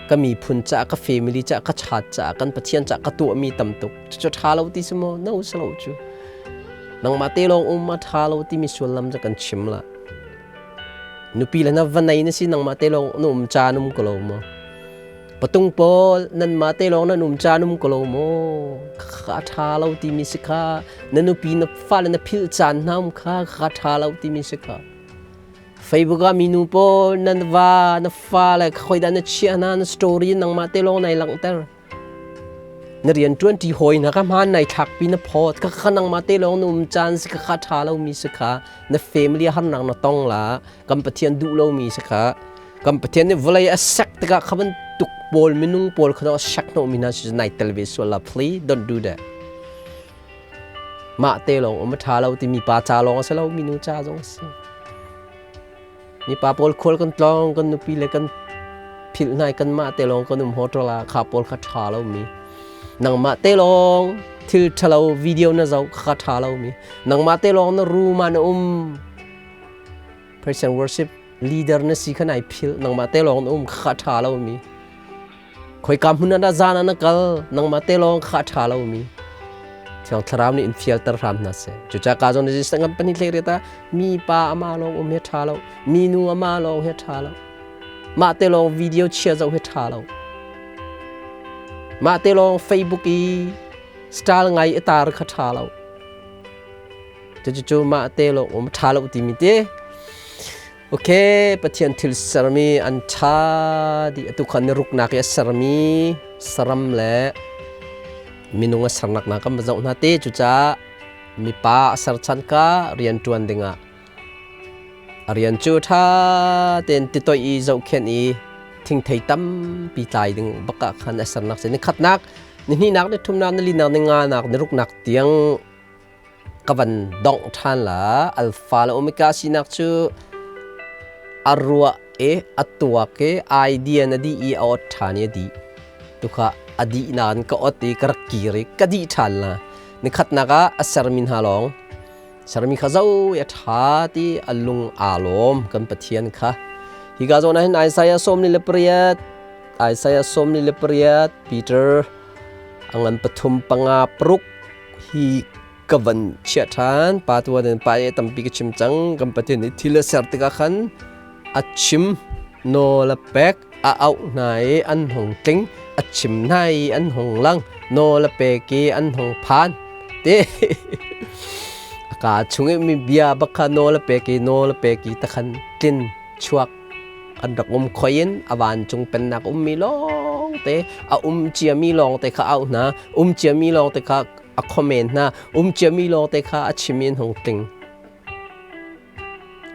ka miphun caah, ka family caah, ka chat caah, kan Pathian caah ka tuahmi tam tuk. Cucu ṭha lo ti si maw? No, si lo cu. Nangmah te lawng um a ṭha lo timi sullam cu kan chim la. Nupi le na va nei na si, nangmah te lawng na um caan um ko lo maw? Patung pawl, nanmah te lawng nan um caan um ko lo maw? Kha ṭha lo timi si kha. Na nupi, na fale na philh caan hna um kha, kha ṭha lo timi si kha. Facebook ah minu pawl, nan va, na fale khoi dah na chiah hna, na story nangmah te lawng nai langhter. Na rian ṭuan ṭi hawi hna kha hmaan nai thlakpi, na phawt kha, kha nangmah te lawng na um caan si kha, kha ṭha lomi si kha. Na family harnak na tong la, kan Pathian duh lomi si kha. Kan Pathian nih vawlei a sek tikah kha bantuk pawl minung pawl kha a sek hnawhmi hna si nai tel ve sual la. Please don't do that. Mah te lawng um a ṭha lo timi pa ca lawng a si lo, minu ca zong a si. Mipa pawl khual kan tlawng, kan nupi le kan philh hna i kanmah te lawng kan um hotel ah, kha pawl kha ṭha lomi. Nangmah te lawng thil ṭhalo video na zoh kha ṭha lomi. Nangmah te lawng na room ah na um. Praise and worship leader na si kha nai philh, nangmah te lawng na um kha ṭha lomi. Khoika hmun ah dah zan ah na kal, nangmah te lawng kha a ṭha lomi. Thiang Thlarau nih in fialter hram hna seh. Cucaah ka zawn resistant kan pahnih hlei riat ah mi pa ama lawng um hi ṭha lo, mi nu ama lawng hi ṭha lo. Mah te lawng video chia zoh hi ṭha lo. Mah te lawng Facebook i style ngai i tar kha ṭha lo. Cucu mah te lawng um ṭha lo timi te. Ok, Pathian thil sermi an ṭha dih. Atu khan ni ruknak i a sermi saram le minung a sernak hna kan va zoh hna te. Cucaah mipa a ser chan ka rian ṭuan dingah a rian cu ṭha tein titoih i zohkhenh i thingthei tampi tlai ding bak ah khan a sernak si. Ni khatnak, ni hnihnak, ni thumnak, ni linak, ni nganak, ni ruknak tiang ka van dongh ṭhan la. Alpha le omega sinak cu a ruah i a tuak i idea na dih i a ot ṭhan i a dih tukha a dih nain ka ot i ka rak kir i ka dih ṭhan la. Nikhatnak ah a sermi hna lawng sermi kha zo i a ṭha ti a lung aa lawm kan Pathian kha. Hika zawn ah hin Isaiah 48, Isaiah 48, Peter a ngan pathum, panga, paruk hi ka van chiah ṭhan. Pa tuan in pa e tampi ka chim cang. Kan Pathian nih thil a ser tikah khan a chim, nawl a pek, a auh hna i an hung tling, a chim hna i an hung lang, nawl a pek i an hung phan te. A kaa chung i mi bia bak kha nawl a pek i nawl a pek i takhan tlin chuak an rak um khoi in a vancung pennak ummi lawngte, a um ciami lawngte kha auh hna, um ciami lawngte kha a comment hna, um ciami lawngte kha a chim in hung tling.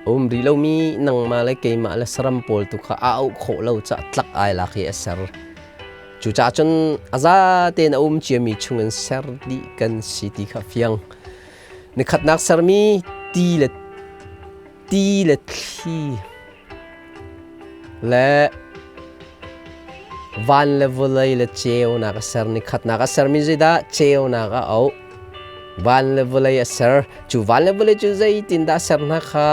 Um rih lomi nangmah le keimah le saram pawl tu kha a auh khawh lo cah tlak ai lak hi a ser. Cucaah cun a za tein a um ciami chungin ser dih kan si ti kha fiang. Nikhatnak sermi ti le ti le thli le van le vawlei le ceunak a ser. Ni khatnak a sermi zeidah? Ceunak a auh, van le vawlei a ser. Cu van le vawlei cu zeitindah a ser hna kha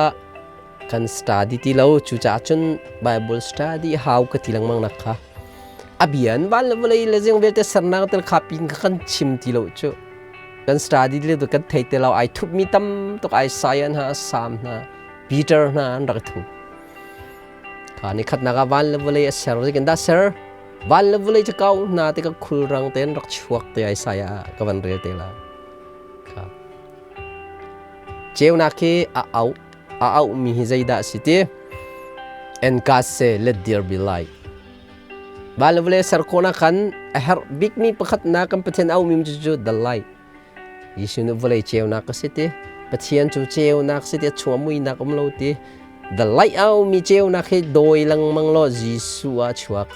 kan study ti lo. Cucaah cun Bible study hau ka ti lengmang nak kha a bian van le vawlei le zing vialte sernak tel kha pin kha kan chim ti lo cu, kan study le kan thei te lo. Ai thup mi tam tuk, Isaiah hna, Psalm hna, Peter hna an rak thup kha. Ni khatnak ah van le vawlei a ser. Zeitin dah ser van le vawlei cu? Kau hna te ka khulrang tein rak chuak te, Isaiah ka van rel te la kha. Ceunak khi a au, a au mi hi zeidah si ti? And God say, "Let there be light." Van le vawlei ser khawhnak khan a herh bikmi pakhat na kan Pathian au mi cu the light. Jesuh nih vawlei ceunak ka si ti. Pathian cu ceunak si ti, a chung ah muihnak um lo ti. The light au mi ceunak hi dawi lengmang law Jesuh ah chuak.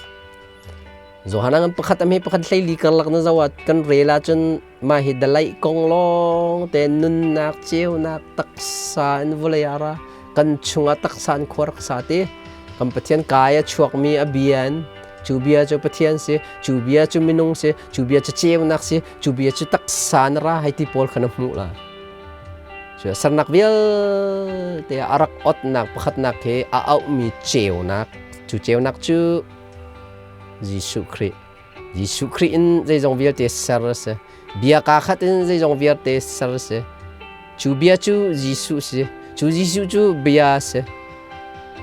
Johan ngan pakhat am hi pakhat hleili karlak na zoh ah kan rel ahcun mah hi the light kong lawng te nunnak ceunak taksa in vawlei ah ra kan chungah taksa in khua rak sa ti kan Pathian kai a chuakmi a bia in cu bia cu Pathian si cu bia cu minung si cu bia cu ceunak si cu bia cu taksa na ra hei ti pawl kha na hmuh la. Cu sernak vialte a rak otnak pakhatnak he a auhmi ceunak cu ceunak cu Jesuh Khrih. Jesuh Khrih in zeizong vialte ser a si. Bia kaa khat in zeizong vialte ser a si. Cu bia cu Jesuh si. Cu Jesuh cu bia a si.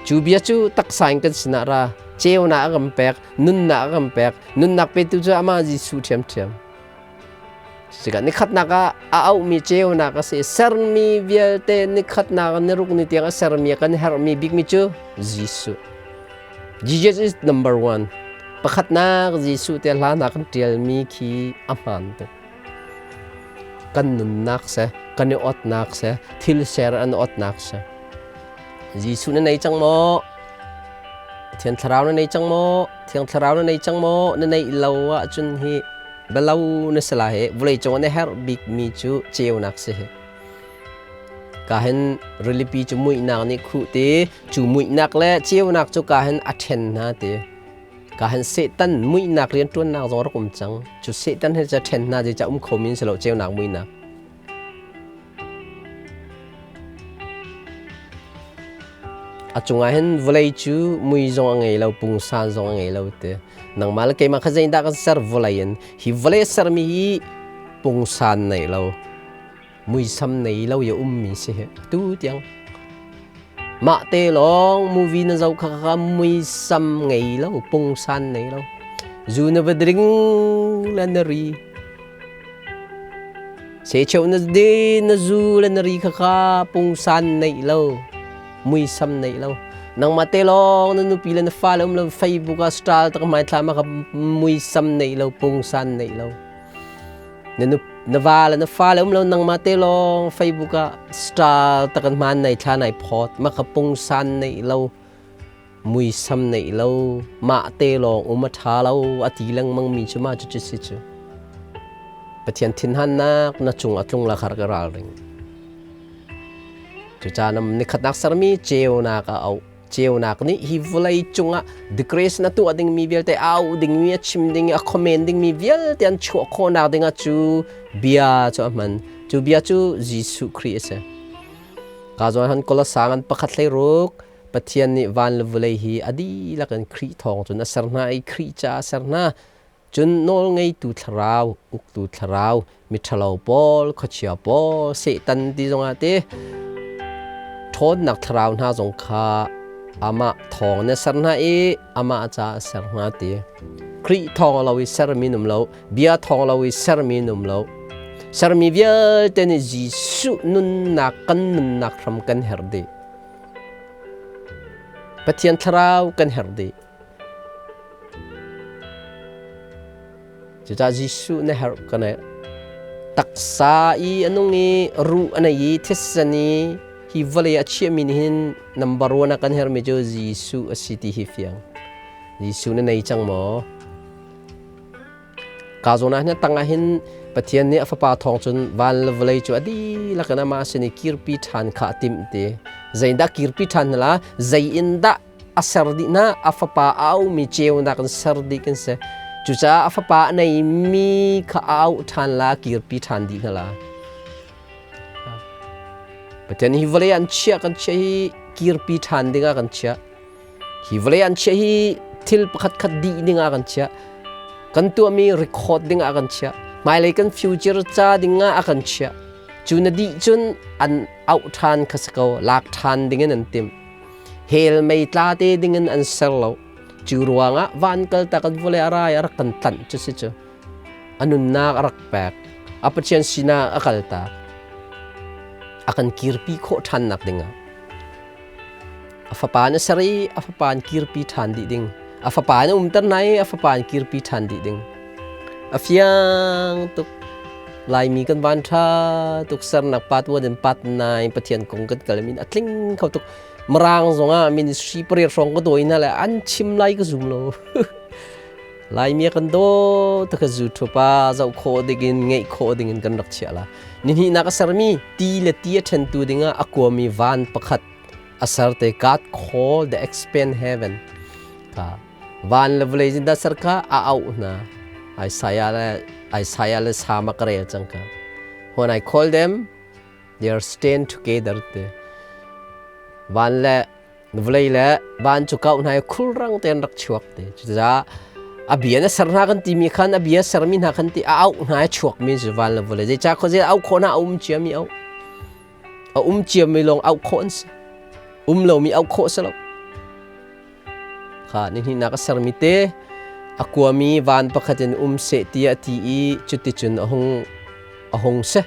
Cu bia cu taksa in kan sinah ra. Ceunak a kan pek, nunnak a kan pek. Nunnak petu cu amah Jesuh ṭhiamṭhiam. Cutikah nikhatnak ah a auhmi ceunak a si. Sermi vialte nikhatnak ah niruk ni tiang a sermi a kan herhmi bikmi cu Jesuh. Jesus is number one. Pakhatnak Jesuh te hla hna kan ṭialmi khi a hmaan tuk. Kan nunnak seh, kan i otnak seh, thil ser an otnak seh. Jesuh na nei cang maw? Thiang Thlarau na nei cang maw? Thiang Thlarau na nei cang maw? Na neih lo ahcun hi Belo na si lai hi vawleicung ah na herh bikmi cu ceunak si hi. Ka hin rilipi cu muihnak nih khuh ti, cu muihnak le ceunak cu ka hin a ṭhen hna ti. Ka hin Satan muihnak rianṭuannak zong rak um cang. Cu Satan he ca ṭhen hna ti ca um kho min si lo ceunak muihnak. A cungah hin vawlei cu mui zong a ngei lo, pungsan zong a ngei lo ti. Nangmah le keimah kha zeidah kan ser vawlei in? Hi vawlei a sermi hi pungsan nei lo, muisam nei lo i a ummi si hi. Atu tiang. Mah te lawng movie na zoh kha kha muisam ngei lo, pungsan nei lo. Zu na va drink le na ri. Secheu na din na zu le na ri kha kha pungsan neih lo, muisam neih lo. Nangmah te lawng na nupi le na fale um lo Facebook ah star tak hmai thla ma kha muisam neih lo, pungsan neih lo. Na nu na va le na fale um lo nangmah te lawng Facebook ah star tak hman nei thla nai phot ma kha pungsan neih lo. Muisam neih lo, mah te lawng um a ṭha lo a ti lengmang mi cu mah cucu si cu. Pathian thinhannak na cung a tlung la kha rak i ralring. Cucaah na nikhatnak sermi ceunak a auh. Ceunak nih hi vawlei cungah declaration a tuah dingmi vialte, a auh dingmi, a chim ding, a comment dingmi vialte an chuah khawhnak dingah cu bia cu a hman. Cu bia cu Jesuh Khrih a si. Ka zawn han Kolosang an pakhat hlei ruk Pathian nih van le vawlei hi a dihlak in Khrih thawng cun a ser hna i Khrih caah a ser hna. Cun nawlngeitu thlarau, uktu thlarau, miṭhalo pawl, khuachia pawl, Satan ti zongah ti ṭhawnnak thlarau hna zong kha amah thawng in a ser hna i amah caah a ser hna ti. Khrih thawng lo i sermi an um lo, bia thawng lo i sermi an um lo. Sermi vialte nih Jesuh nunnak kan nunnak hram kan herh dih. Pathian thlarau kan herh dih. Cucaah Jesuh na herh kan eh. Taksa i a nung i ruh a nei i thisen i hi vawlei a chiahmi nih hin number one a kan herhmi cu Jesuh a si ti hi fiang. Jesuh na nei cang maw? Ka zawn ah hin tang ah hin Pathian nih a fapa thawng cun van le vawlei cu a dihlak in amah sin i kirpi ṭhan kha a timh ti. Zeidah kirpi ṭhan hna la? Zei in dah a ser dih hna? A fapa a aumi ceunak in ser dih kan si. Cucaah a fapa a neimi kha a auh ṭhan la, kirpi ṭhan dih hna la. Pathian hi vawlei an chiah kan chiah hi kirpi ṭhan dingah kan chiah. Hi vawlei an chiah hi thil pakhat khat dih ding ah kan chiah. Kan tuahmi record ding ah kan chiah. Hmailei kan future ca ding ah a kan chiah. Cu na dih cun an auh ṭhan kha si ko, lak ṭhan ding in an timh. Hell mei tla te ding in an ser lo. Cu ruangah van kal tak an vawlei a rai a rak kan tlanh cu si cu. A nunnak a rak pek. A Pathian sinah a kal tak. A kan kirpi khawh ṭhannak dingah. A fapa na ser i a fapa an kirpi ṭhan dih ding. A fapa na umter hna i a fapa an kirpi ṭhan dih ding. A fiang tuk. Laimi kan van ṭha tuk sernak pat wan in pat nai Pathian kong kan kal min a tling kho tuk. Mirang zongah ministry pariat hrawng ka dawi hna le an chim lai ka zum lo. Laimi kan daw ta ka zu thupa zoh khawh dingin ngeih khawh dingin kan rak chiah la. Nihnihnak a sermi ti le ti a ṭhentu dingah a kuami van pakhat a ser te. God call the expand heaven. Ka van le vawlei zindah ser kha a auh hna. Isaiah le Isaiah le Sama ka rel cang ka. When I call them, they are stand together te. Van le vawlei le van cu kau hna i khulrang tein rak chuak te. Cucaah a bia na ser hna kan timi khan, a bia sermi hna khan ti a auh hna i chuakmi cu van le vawlei. Zeicah khuazei auh khawh hna? A um ciami auh, a um ciami lawng auh khawh an si. Um lomi auh khawh si lo. Kha nihnihnak a sermi te a kuami van pakhat in um seh tiah a ti i cuticun a hung si.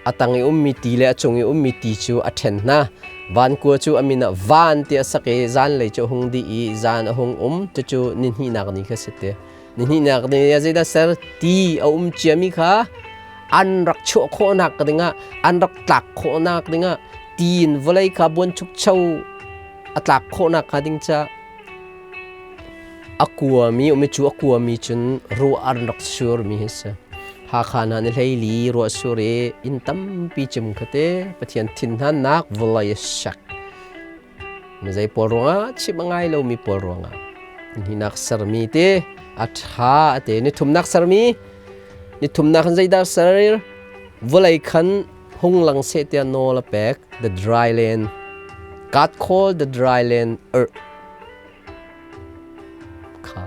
A tang i ummi ti le a cung i ummi ti cu a ṭhen hna. Van kua cu a min ah Van tiah a sak i zanlei cu a hung dih i zan a hung um. Cucu nihnihnak ni kha si te. Nihnihnak ni ah zeidah ser? Ti a um ciami kha an rak chuah khawhnak dingah, an rak tlak khawhnak dingah, ti in vawlei kha buanchukcho a tlak khawhnak hnga ding ca a kuami um i cu a kuami cun ruah an rak surmi hi si. Hakha hna ni hleili ruah sur i inn tampi cim kha te Pathian thinhannak vawlei a shak. Mizei pawl ruangah? Chim a ngai lomi pawl ruangah. Nihinak sermi te a ṭha a te. Ni thumnak sermi, ni thumnak in zeidah ser? Vawlei khan hung lang seh tiah nawl a pek. The dry land. God called the dry land earth. Kha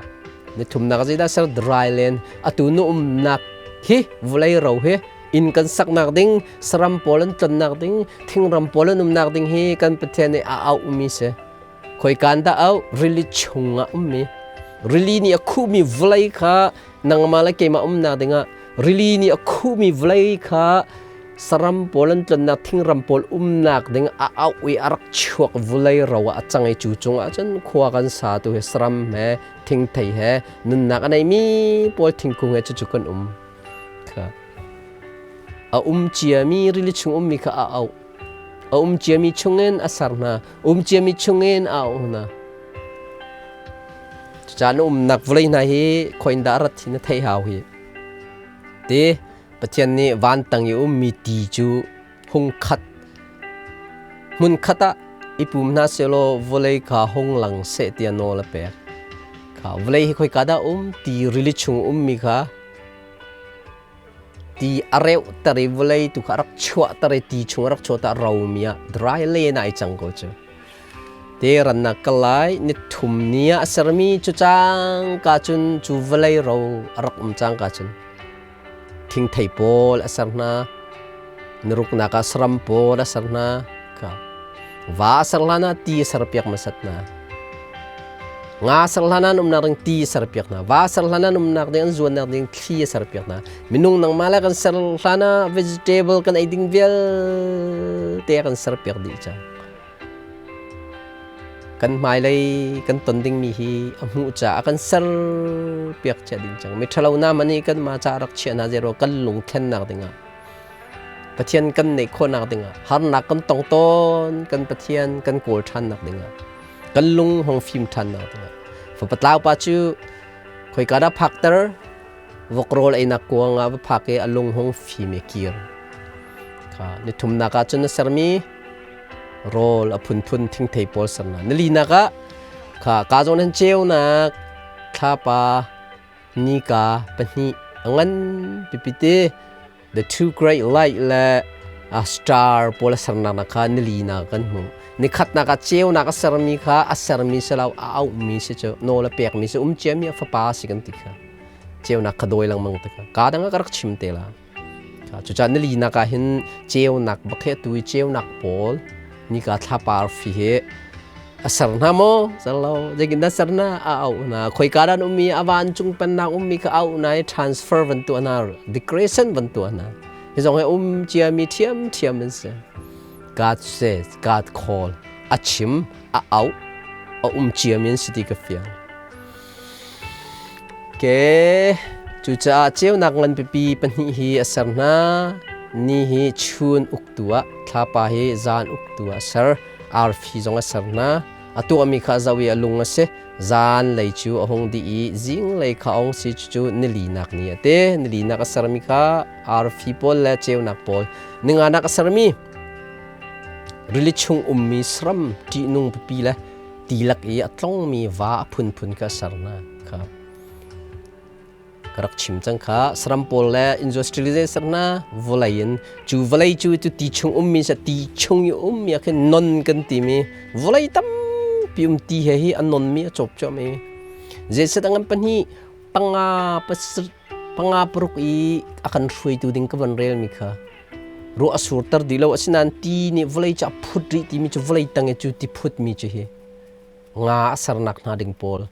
ni thumnak zeidah ser? Dry land. Atu nu umnak hi vawlei ro hi, inn kan saknak ding, saram pawl an tlonnak ding, thingram pawl an umnak ding hi kan Pathian nih a auh mi si. Khoi kan dah auh? Rili chungah ummi, rili nih a khuhmi vawlei kha nangmah le keimah umnak dingah, rili nih a khuhmi vawlei kha saram pawl an tlonnak, thingram pawl umnak ding a auh i a rak chuak. Vawlei ro ah a cang i cu cungah cun khua kan sa. Tu hi saram he, thingthei he, nunnak a neimi pawl, thingkung he, cucu kan um kha. A um ciami rili chung ummi kha a auh. A um ciami chungin a ser hna, um ciami chungin a auh hna. Cucaah na umnak vawlei hna hi khoin dah rat hi na theih hau hi te. Pathian nih van tang i ummi ti cu hung khat hmun khat ah i pum hna sehlaw vawlei kha hung lang seh tiah nawl a pek. Kha vawlei hi khoika dah um? Ti rili chung ummi kha ti a reuhter i vawlei tu kha a rak chuahter i ti chung a rak chuahter romi ah dry land ai cang ko cu. Te rannak ka lai. Ni thum ni ah a sermi cu cangka cun cu vawlei ro a rak um cangka cun thingthei pawl a ser hna. Niruknak ah saram pawl a ser hna. Ka va a ser hlan ah ti a serpiak hmasat hna. Nga ser hlan ah an umnak ding ti a serpiak hna. Va ser hlan ah an umnak ding, an zuannak ding thli a serpiak hna. Minung nangmah le kan ser hlan ah vegetable kan ei ding vialte a kan serpiak dih cang. Kan hmailei kan ton dingmi hi a hmuh caah a kan serpiak cia ding cang. Miṭhalo na man i kanmah caah rak chiah hna zero kan lung thlennak dingah, Pathian kan neih khawhnak dingah, harnak kan tong tawn kan Pathian kan kawl ṭhannak dingah, kan lung hong fim ṭhannak dingah. Fapa tlau pa cu khoika dah phakter? Vok rawl einak kuang ah va phak i a lung hung fim i kir. Kha ni thumnak ah cun na sermi rawl a phunphun, thingthei pawl sernak. Nilinak ah kha ka zawn han ceunak thlapa nika pahnih a ngan pipi te, the two great light le a star pawl a sernak na kha nili na kan hmu. Nikhatnak ah ceunak a sermi kha a sermi si lo, a auhmi si cu, nawl a pekmi si, um ciami a fapa si kan ti kha. Ceunak kha dawi lengmang te kha ka dang ah ka rak chim te la. Cucaah nili nak ah hin ceunak bak he, tu i ceunak pawl nika thlapa arfi he a ser hna maw? Ser lo. Zeitin dah ser na? A auh hna. Khoika dah an ummi? A vancung pennak ummi kha auh hna i transfer van tuah hna, decoration van tuah hna. Hi zong hi um ciami ṭhiam ṭhiam an si. God says, God call, a chim, a auh, a um ciami an si ti ka fiang. Ke cucaah ceunak ngan pipi pahnih hi a ser hna. Ni hi chun uktu ah, thlapa hi zan uktu ah a ser. Arfi zong a ser hna. A tuahmi kha a zoh i a lung a si. Zan lei cu a hung dih i zinglei kha a hung si cucu nilinak ni a ti. Nilinak a sermi kha arfi pawl le ceunak pawl. Ninganak a sermi rili chung ummi saram ṭihnung pipi le tilak i a tlongmi va a phunphun kha a ser hna kha. Ka rak chim cang kha saram pawl le industrialization hna vawlei in cu vawlei cu cu ti chung ummi sa ti chung i ummi ah khin non kan timi vawlei tampi um ti he hi a nonmi a cawp cuahmi zeisat angan pahnih panga panga paruk i a kan hruaitu ding ka van relmi kha ruah a surter dih lo asinain ti nih vawlei cu a phut rih timi cu vawlei tang i cu ti phutmi cu hi nga a sernak hna ding pawl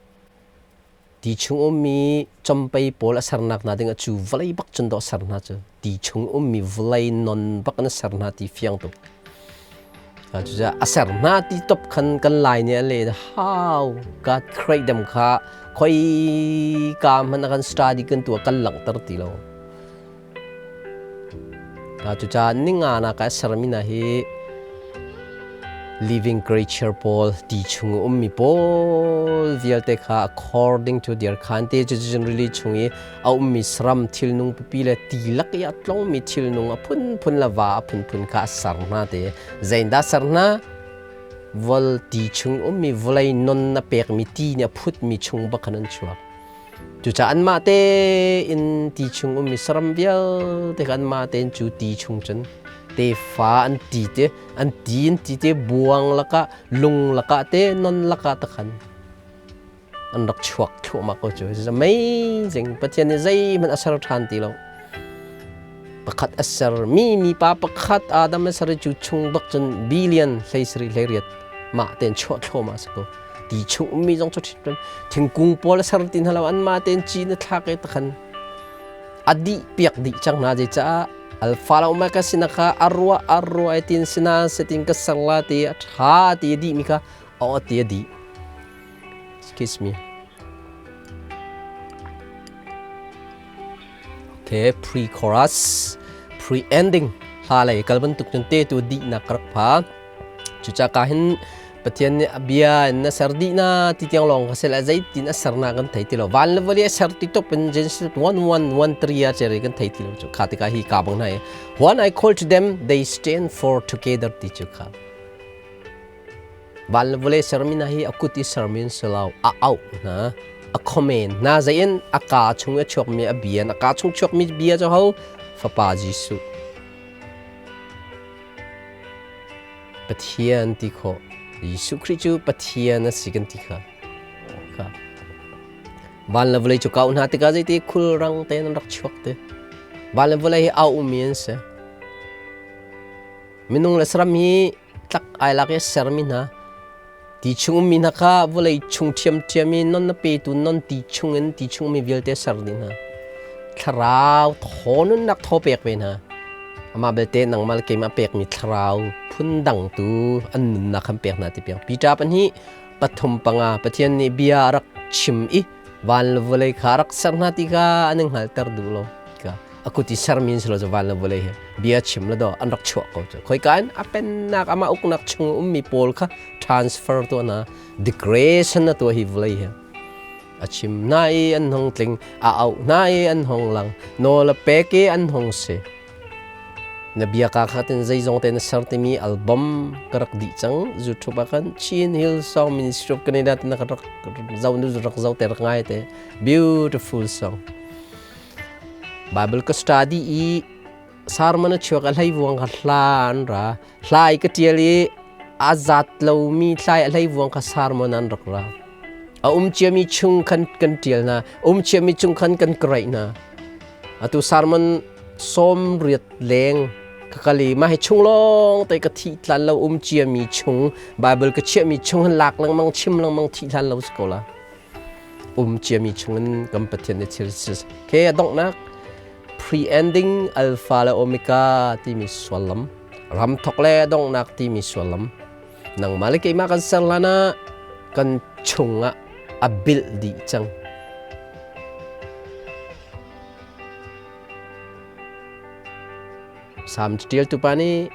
Ti chung ummi compei pawl a sernak hna dingah cu vawlei bak cun dawh ser hna cu ti chung ummi vawlei non bak in a ser hna ti fiang tuk. Cucaah a ser hna ti top khan kan lai nih a le how God create them kha khoi ka hmanh a kan study kan tuah kan langhter ti lo. Cucaah ninga nak ah sermi hna hi living creature pawl ti chung ummi pawl vialte kha according to their kind te cu cun rili chung i a ummi saram thilnung pipi le ti lak i a tlongmi thilnung a phunphun le va a phunphun kha a ser hna te zeindah ser hna vol ti chung ummi vawlei non na pekmi ti nih a phutmi chung bak khan an chuak. Cucaah anmah tein ti chung ummi saram vialte kha anmah tein cu ti chung cun tefa an ti te an ti an ti te buang lakah lung lakah te non lakah te khan an rak chuak thluahmah ko cu. It's amazing. Pathian nih zeihmanh a ser ṭhan ti lo. Pakhat a ser mi mipa pakhat Adam a ser i cu chung bak cun billion hlei sarih hlei riat mah tein chuah thluahmah a si ko. Ti chung ummi zong cu ṭhit thingkung pawl a ser ti hna lo anmah tein cin a thlak i takhan a dih piak dih cang hna zeicah alpha le omega sina kha a ruah a ruah tin sina setin ka ser la ti a ṭha ti a dih mi kha a ti a dih. Excuse me. Okay, pre-chorus, pre-ending hla lei kal bantuk cun te tu dihnak ka rak pha. Cucaah ka hin Pathian nih a bia in na ser dih na ti tiang lawng ka sel zeitin a sernak kan thei ti lo. Van le vawlei a ser ti tuk in Genesis 1113 a ceri kan thei ti lo cu kha tikah hi ka bang hna i when I call to them they stand for together ti cu kha van le vawlei sermi hna hi a kut i sermi an si lo a auh hna a comment hna zein a kaa chung i a chuakmi a bia a kaa chung chuakmi bia cu ho fapa Jesuh Pathian ti khawh Jesuh Khrih cu Pathian a si kan ti kha kha van le vawlei cu kau hna tikah zeiti khulrang tein an rak chuak te van le vawlei hi au ummi an si minung le saram hi tlak ai lak i a sermi hna ti chung ummi hna kha vawlei chung ṭhiamṭhiam i non na petu non ti chungin ti chungmi vialte ser dih hna thlarau thaw nunnak thaw pek ve hna amah belte nangmah le keimah pekmi thlarau phundang tu an nunnak khan pek hna ti piang Peter pahnih pathum panga Pathian nih bia a rak chim i van le vawlei kha rak ser hna ti kha an i hngalter duh lo ka a kut i sermi in si lo cu van le vawlei hi bia chim le do an rak chuah ko cu khoika in a pennak amah uknak chung ummi pawl kha transfer tuah na degradation na tuah hi vawlei hi a chim na i an hong tling a auh na i an hong lang nawl a pek i an hong si Na bia ka khat in zeizong te na ser timi album ka rak dih cang. YouTube ah khan Chin Hill Song Ministry of Canada na ka rak zau nu rak zau te rak ngai te. Beautiful song. Bible ka study i sermon a chuak a hlei vuang ka hla an ra. Hlai ka tial i a zat lomi thlai a hlei vuang kha sermon an rak ra. A um ciami chung khan kan tial na, um ciami chung khan kan kraih na. Atu sermon 80 leng ka kal i mah hi chung lawng te ka thih tlan lo um ciami chung Bible ka chiahmi chung han lak lengmang chim lengmang thih hlan lo si ko la um ciami chung in kan Pathian nih thil si ke a donghnak pre-ending alpha le omega timi suallam ram thok le donghnak timi suallam nangmah le keimah kan ser hlan ah kan chungah a bilh dih cang Salm ṭialtu pa nih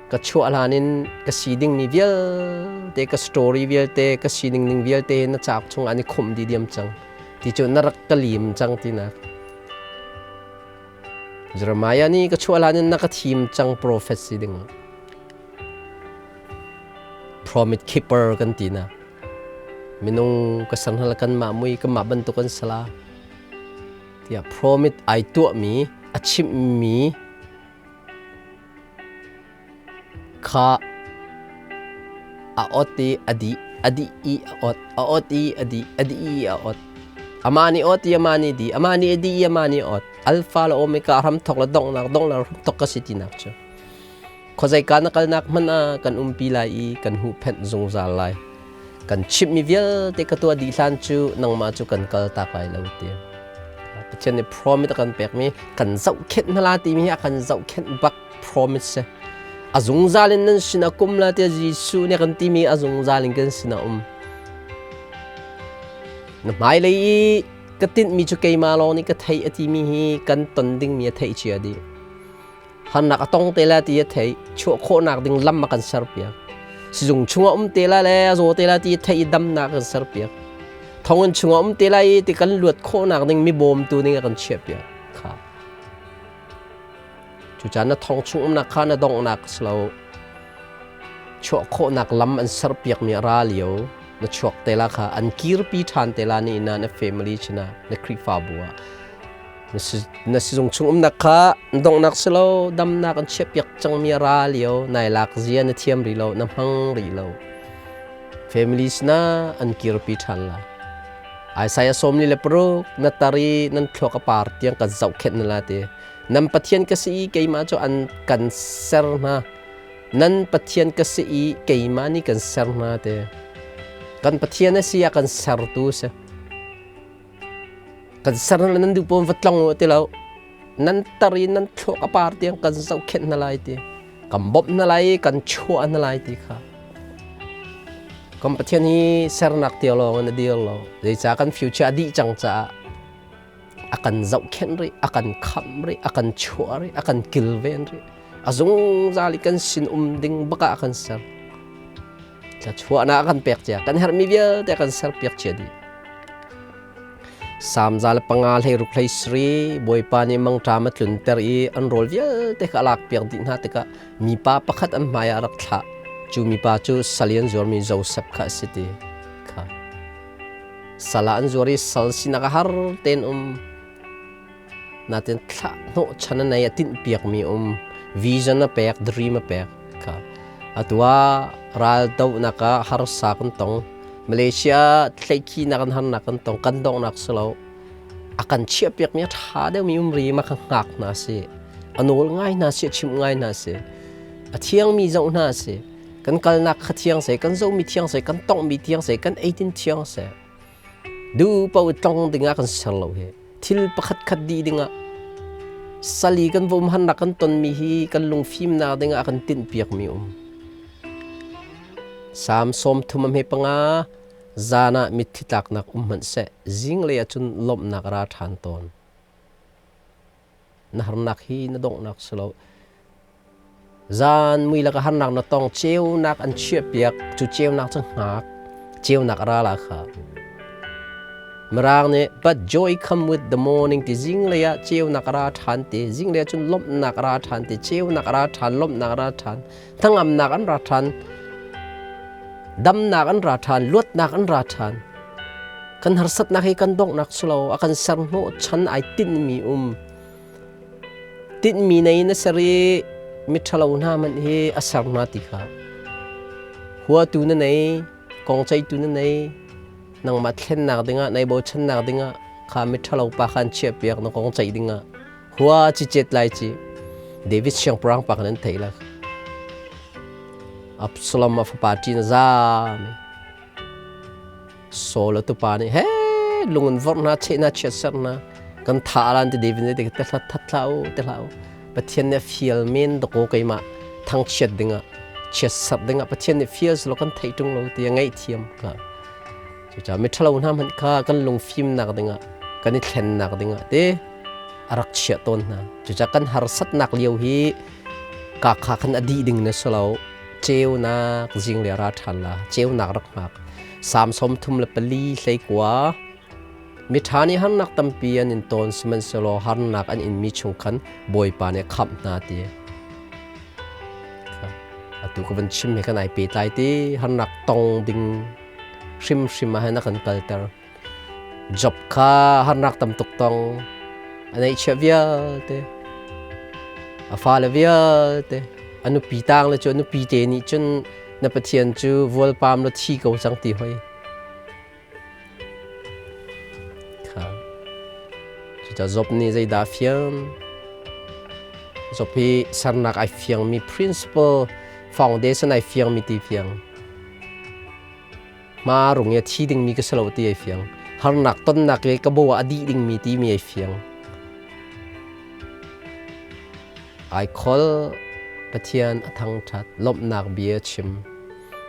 Ka chuah hlan in ka si dingmi vialte, ka story vialte, ka sining ning vialte na cauk chung an i khumh dih diam cang. Ti cu na rak ka lim cang tinak. Jeremiah nih ka chuah hlan in na ka thim cang prophet si ding. Promise keeper kan ti na. Minung ka san hal kan mah mui ka mah bantuk an sala. Tiah promise ai tuahmi a chimhmi Kha a ot i a dih, a dih i a ot, a ot i a dih, a dih i a ot. Amah nih ot i amah nih dih, amah nih a dih i amah nih a ot. Alpha le Omega hramthawk le donghnak, donghnak hramthawk ka si tinak cu. Khuazeika na kalnak hmanh ah kan umpi lai i kan huhphenh zungzal lai. Kan chimhmi vialte ka tuah dih hlan cu nangmah cu kan kal tak lai lo ti. Pathian nih promise a kan pekmi kan zohkhenh hna la timi hi a kan zohkhenh bak promise si. A zungzal in nan sinah kum la tiah Jesuh nih a kan timi a zungzal in kan sinah um. Na hmailei i ka tinhmi cu keimah lawng nih ka theih a timi hi kan ton dingmi a theih cia dih. Harnak a tong te la ti a theih chuah khawhnak ding lam a kan serpiak. Sizung chungah um te la le a zaw te la ti a theih i damnak a kan serpiak. Thonginn chungah um te la i ti kan luat khawhnak ding mi bawmtu ding a kan chiahpiak. Kha. Cucaah na thong chung umnak kha na donghnak si lo. Chuah khawhnak lam an serpiakmi a ra lio na chuak te la kha an kirpi ṭhan te la ni na na family china na Khrihfabu ah Na sizung chung umnak kha donghnak si lo, damnak an chiahpiak cangmi a ra lio, nai lak zia na thiam rih lo, na hmang rih lo. Families na an kirpi ṭhan lai. Isaiah 46 na tar i nan thluak a par tiang kan zohkhenh na la ti. Nan Pathian ka si i keimah cu an kan ser hna. Nan Pathian ka si i keimah nih kan ser hna ti. Kan Pathian a si ah kan sertu si. Kan ser hna nan duh pawn va tlong u ti lo. Nan tar i nan thluak a par tiang kan zohkhenh hna lai ti. Kan bawmh hna lai i kan chuah hna lai ti kha. Kan Pathian hi sernak tia lawng in a dir lo. Zeicah kan future a dih cang caah a kan zohkhenh rih, a kan khamh rih, a kan chuah rih, a kan kilven rih. A zungzal i kan sin um ding bak ah a kan ser. Thluachuahnak a kan pek cia. Kan herhmi vialte a kan serpiak cia dih. Salm 105 hlei ruk hlei sari Bawipa nih mangṭam a tlunter i an rawl vialte kha a lakpiak dih hna tikah mipa pakhat an hmaiah a rak thlah. Cu mipa cu sal i an zuarmi Josef kha a si ti kha. Sal ah an zuar i sal sinak a har tein um. Natin thlah hnawhchan a nei a tinhpiakmi um. Vision a pek, dream a pek kha. Atu ah ral dohnak ah harsa kan tong. Malaysia tleikhinak an harnak kan tong, kan donghnak si lo. A kan chiahpiakmi a ṭha deuhmi um ri ma kha hngak hna si. A nawl ngai hna si, a chimh ngai hna si. A thiangmi zoh hna si. Kan kalnak kha thiang seh, kan zohmi thiang seh, kan tonghmi thiang seh, kan eidin thiang seh. Du paoh tlong dingah kan ser lo hi. Thil pakhat khat dih dingah sali kan vom hannak kan tonmi hi kan lungfimnak dingah kan tinhpiakmi um. Salm 35 a hme panga zan ah mitthli tlaknak um hmanh seh zinglei ah cun lawmhnak a ra ṭhan tawn. Na harnak hi na donghnak si lo. Zan mui laka harnak na tong ceunak an chiahpiak cu ceunak cu hngak ceunak a ra la kha. Mirang nih but joy come with the morning ti zinglei ah ceunak a ra ṭhan ti zinglei ah cun lawmhnak a ra ṭhan ti ceunak a ra ṭhan lawmhnak a ra ṭhan hnangamnak an ra ṭhan damnak an ra ṭhan luatnak an ra ṭhan kan harsatnak hi kan donghnak si lo a kan ser hnawh chan ai tinhmi um Tinhmi nei na ser i miṭhalo hna hmanh hi a ser hna ti kha huatu na nei, kongceitu na nei, nangmah thlennak dingah, nai bochannak dingah kha miṭhalo pa kha an chiahpiak na kongceih dingah hua cicet lai ci David siangpahrang pa khan an theih la. Absalom a fapa ṭin a zaam. Saul a tupa nih he lung in vorh hna cheh hna chiat ser hna kan tha lan ti David nih te hla that hlah u te hlah u Pathian nih fial men dakaw keimah thangchiat dingah chiat ser dingah Pathian nih fial silo kan theih ṭung lo ti a ngaihthiam ka cucaah miṭhalo hna hmanh kha kan lungfimnak dingah kan i thlennak dingah te a rak chiah tawn hna cucaah kan harsatnak lio hi. Ka kha khan a dih ding na si lo. Ceunak zing le ra ṭhan la. Ceunak rak hngak. Salm 34 hleikua. Miṭha nih harnak tampi an in tawn sihmanhsehlaw harnak an inmi chung khan Bawipa nih a khamh hna ti. Atu ka van chim he kan ai pehtlai ti harnak tong ding hrimhrim ah hin a kan kalter. Job kha harnak tam tuk tong a neihchiah vialte a fale vialte a nupi tang le cu a nupi te nih cun na Pathian cu vualpam la thi ko cang ti hoi. Kha. Cucaah Job nih zeidah a fiang? Job hi sernak ai fiangmi principle foundation ai fiangmi ti fiang. Hma rung i a thi dingmi ka si lo ti ai fiang. Harnak tonnak i ka bo ah a dih dingmi timi ai fiang. Ai khol Pathian a thangṭhat, lawmhnak bia a chim.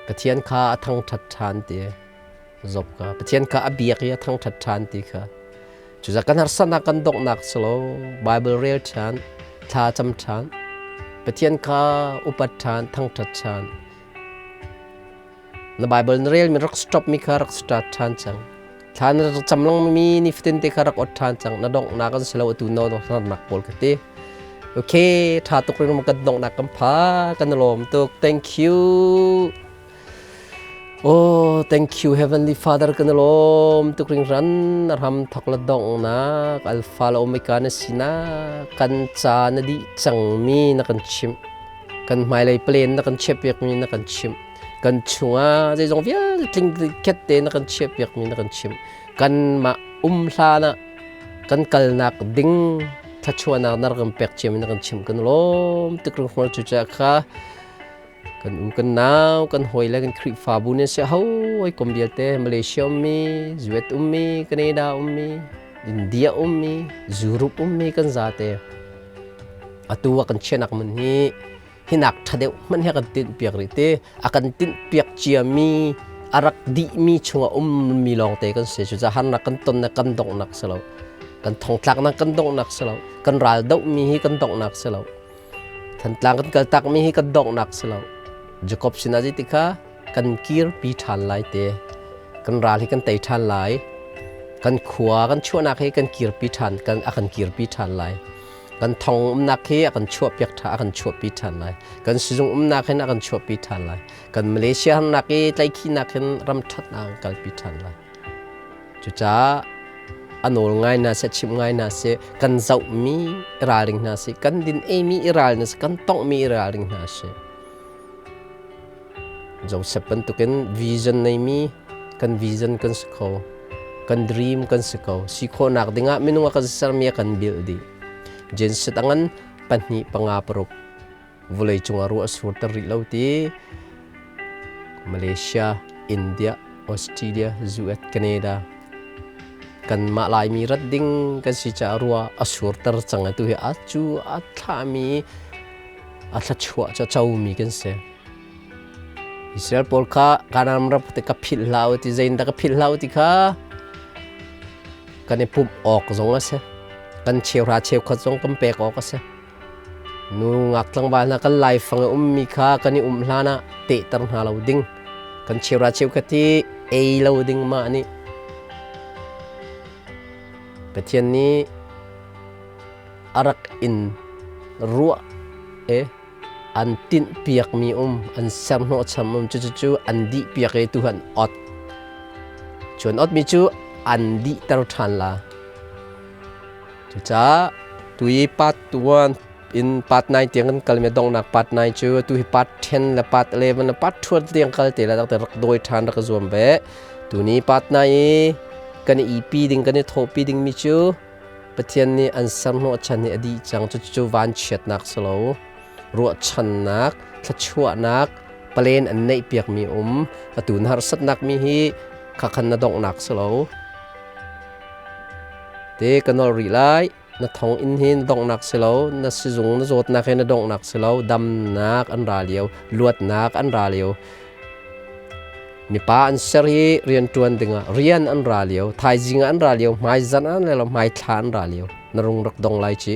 Pathian kha a thangṭhat ṭhan ti. Job kha Pathian kha a biak i a thangṭhat ṭhan ti kha. Cucaah kan harsatnak kan donghnak si lo. Bible rel ṭhan, thla cam ṭhan, Pathian kha upat ṭhan, thangṭhat ṭhan. Na Bible na relmi rak stop mi kha rak start ṭhan cang. Thla na rak cam lengmangmi nifatin te kha rak ot ṭhan cang. Na donghnak an si lo atu no donghnak pawl ka ti. Okay, ṭha tuk ring kan donghnak kan pha. Kan lawm tuk. Thank you. Oh, thank you Heavenly Father kan lawm tuk ringran ram thok la donghnak Alpha la Omega na sinak kan ca na dih cangmi na kan chimh kan hmailei plan na kan chiahpiakmi na kan chimh kan chungah zeizong vialte tling khet te na kan chiahpiakmi na kan chimh kanmah um hlan ah kan kalnak ding thlachuahnak na rak kan pek ciami na kan chimh kan lawm tuk ring cu kha Kan u kan nau, kan hawi le kan Khrihfabu nih si hawi kom vialte Malaysia ummi, US ummi, Canada ummi, India ummi, Europe ummi kan zate. Atu a kan chiahnak mun hi hinak ṭha deuh hmanh hi a kan tinh piak rih te. A kan tinh piak ciami a rak dihmi chungah ummi lawngte kan si. Cucaah harnak kan tonnak kan donghnak si lo. Kan thongtlaknak kan donghnak si lo. Kan ral dohmi hi kan donghnak si lo. Thantlang kan kaltakmi hi kan donghnak si lo. Jacob sinah zeiti kha kan kirpi ṭhan lai te. Kan ral hi kan tei ṭhan lai. Kan khua kan chuahnak hi kan kirpi ṭhan kan a kan kirpi ṭhan lai. Kan thong umnak hi a kan chuahpiak ṭha a kan chuahpi ṭhan lai. Kan sizung umnak hin a kan chuahpi ṭhan lai. Kan Malaysia harnak i tlaikhinak hin ram ṭhatnak an kalpi ṭhan lai. Cucaah a nawl ngai hna seh, chimh ngai hna seh, kan zohmi i ralring hna seh, kan din eimi i ral hna seh, kan tonghmi i ralring hna seh. Joseph bantukin vision neimi kan vision kan si kho. Kan dream kan si ko. Si khawhnak dingah minung a kan sermi a kan bilh dih. Genesis angan pahnih panga paruk vawlei cungah ruah a surter rih lo ti Malaysia, India, Australia, US, Canada kanmah Laimi rat ding kan si caah ruah a surter cang atu hi a cu a thlahmi a thluachuah cu a comi kan si. Israel pawl kha Kanaan ram te ka philh hlah u ti zeiin dah ka philh hlah u ti kha kan i pumh awk zong a si. Kan cheuhra cheukhat zong kan pek awk a si. Nu ngak tlangval hna kan laifang i ummi kha kan i um hlan ah tehter hna lo ding. Kan cheuhra cheukhat hi ei lo ding mah nih. Pathian nih a rak in ruah e an tinh piakmi um an ser hnawhcham um cucu an dih piak i tu an ot. Cu an otmi cu an dihter ṭhan la. Cucaah tui part 1 in part 9 tiang kan kalmi donghnak part 9 cu tu hi part 10 le part 11 le part 12 tiang kal te la rak dawi ṭhan rak zuam ve. Tuni part 9 i kan i pi ding kan i thawhpi dingmi cu Pathian nih an ser hnawhchan hi a dih cang. Cucu vanchiatnak si lo. Ruahchannak, thluachuahnak, palen an neih piakmi um. Atu na harsatnak mi hi khakhan na donghnak si lo. Te ka nol rih lai. Na thong inn hi na donghnak si lo. Na sizung na zawtnak hi na donghnak si lo. Damnak an ra lio. Luatnak an ra lio. Mipa an ser hi rianṭuan dingah rian an ra lio. Thaizing ah an ra lio. Hmaizarh an ra lio. Hmaithla an ra lio. Na rung rak dong lai ci.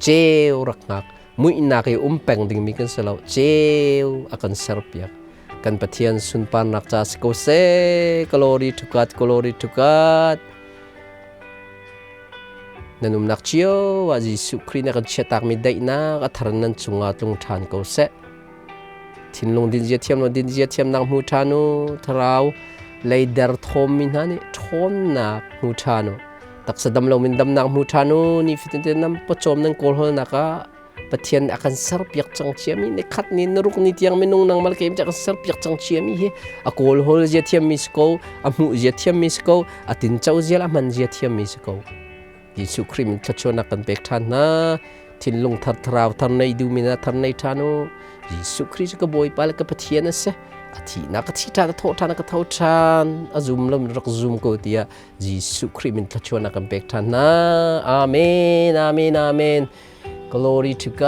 Ceu rak hngak. Muihnak i um peng dingmi kan si lo. Ceu a kan serpiak. Kan Pathian sunparnak ca si ko seh. Glory to God, glory to God. Nan umnak cio ah Jesuh Khrih nih a kan chiahtakmi daihnak a thar nan cungah tlung ṭhan ko seh. Thinlung dinzia thiam lo dinzia thiamnak hmu ṭhan u. Thlarau lei derthawmmi hna nih ṭhawnnak hmu ṭhan u. Taksa dam lo min damnak hmu ṭhan u. Nifatin te nan pawcawm nan kawlhawlnak ah Pathian a kan serpiak cang ciami ni khat ni naruk ni tiang minung nangmal keim kan serpiak cang ciami hi a kawlhawl zia thiammi si ko, a hmuh zia thiammi si ko, a tinco zia le a hman zia thiammi si ko. Jesuh Khrih min thluachuahnak kan pek ṭhan hna. Thinlung thar thlarau thar nei duhmi na thar nei ṭhan u. Jesuh Khrih cu ka Bawipa le ka Pathian a si. A thihnak ka thi ṭhan, a thawh ṭhan, a ka tho ṭhan. A zum lo rak zum ko tiah Jesuh Khrih min thluachuahnak kan pek ṭhan hna. Amen, amen, amen. Glory to God.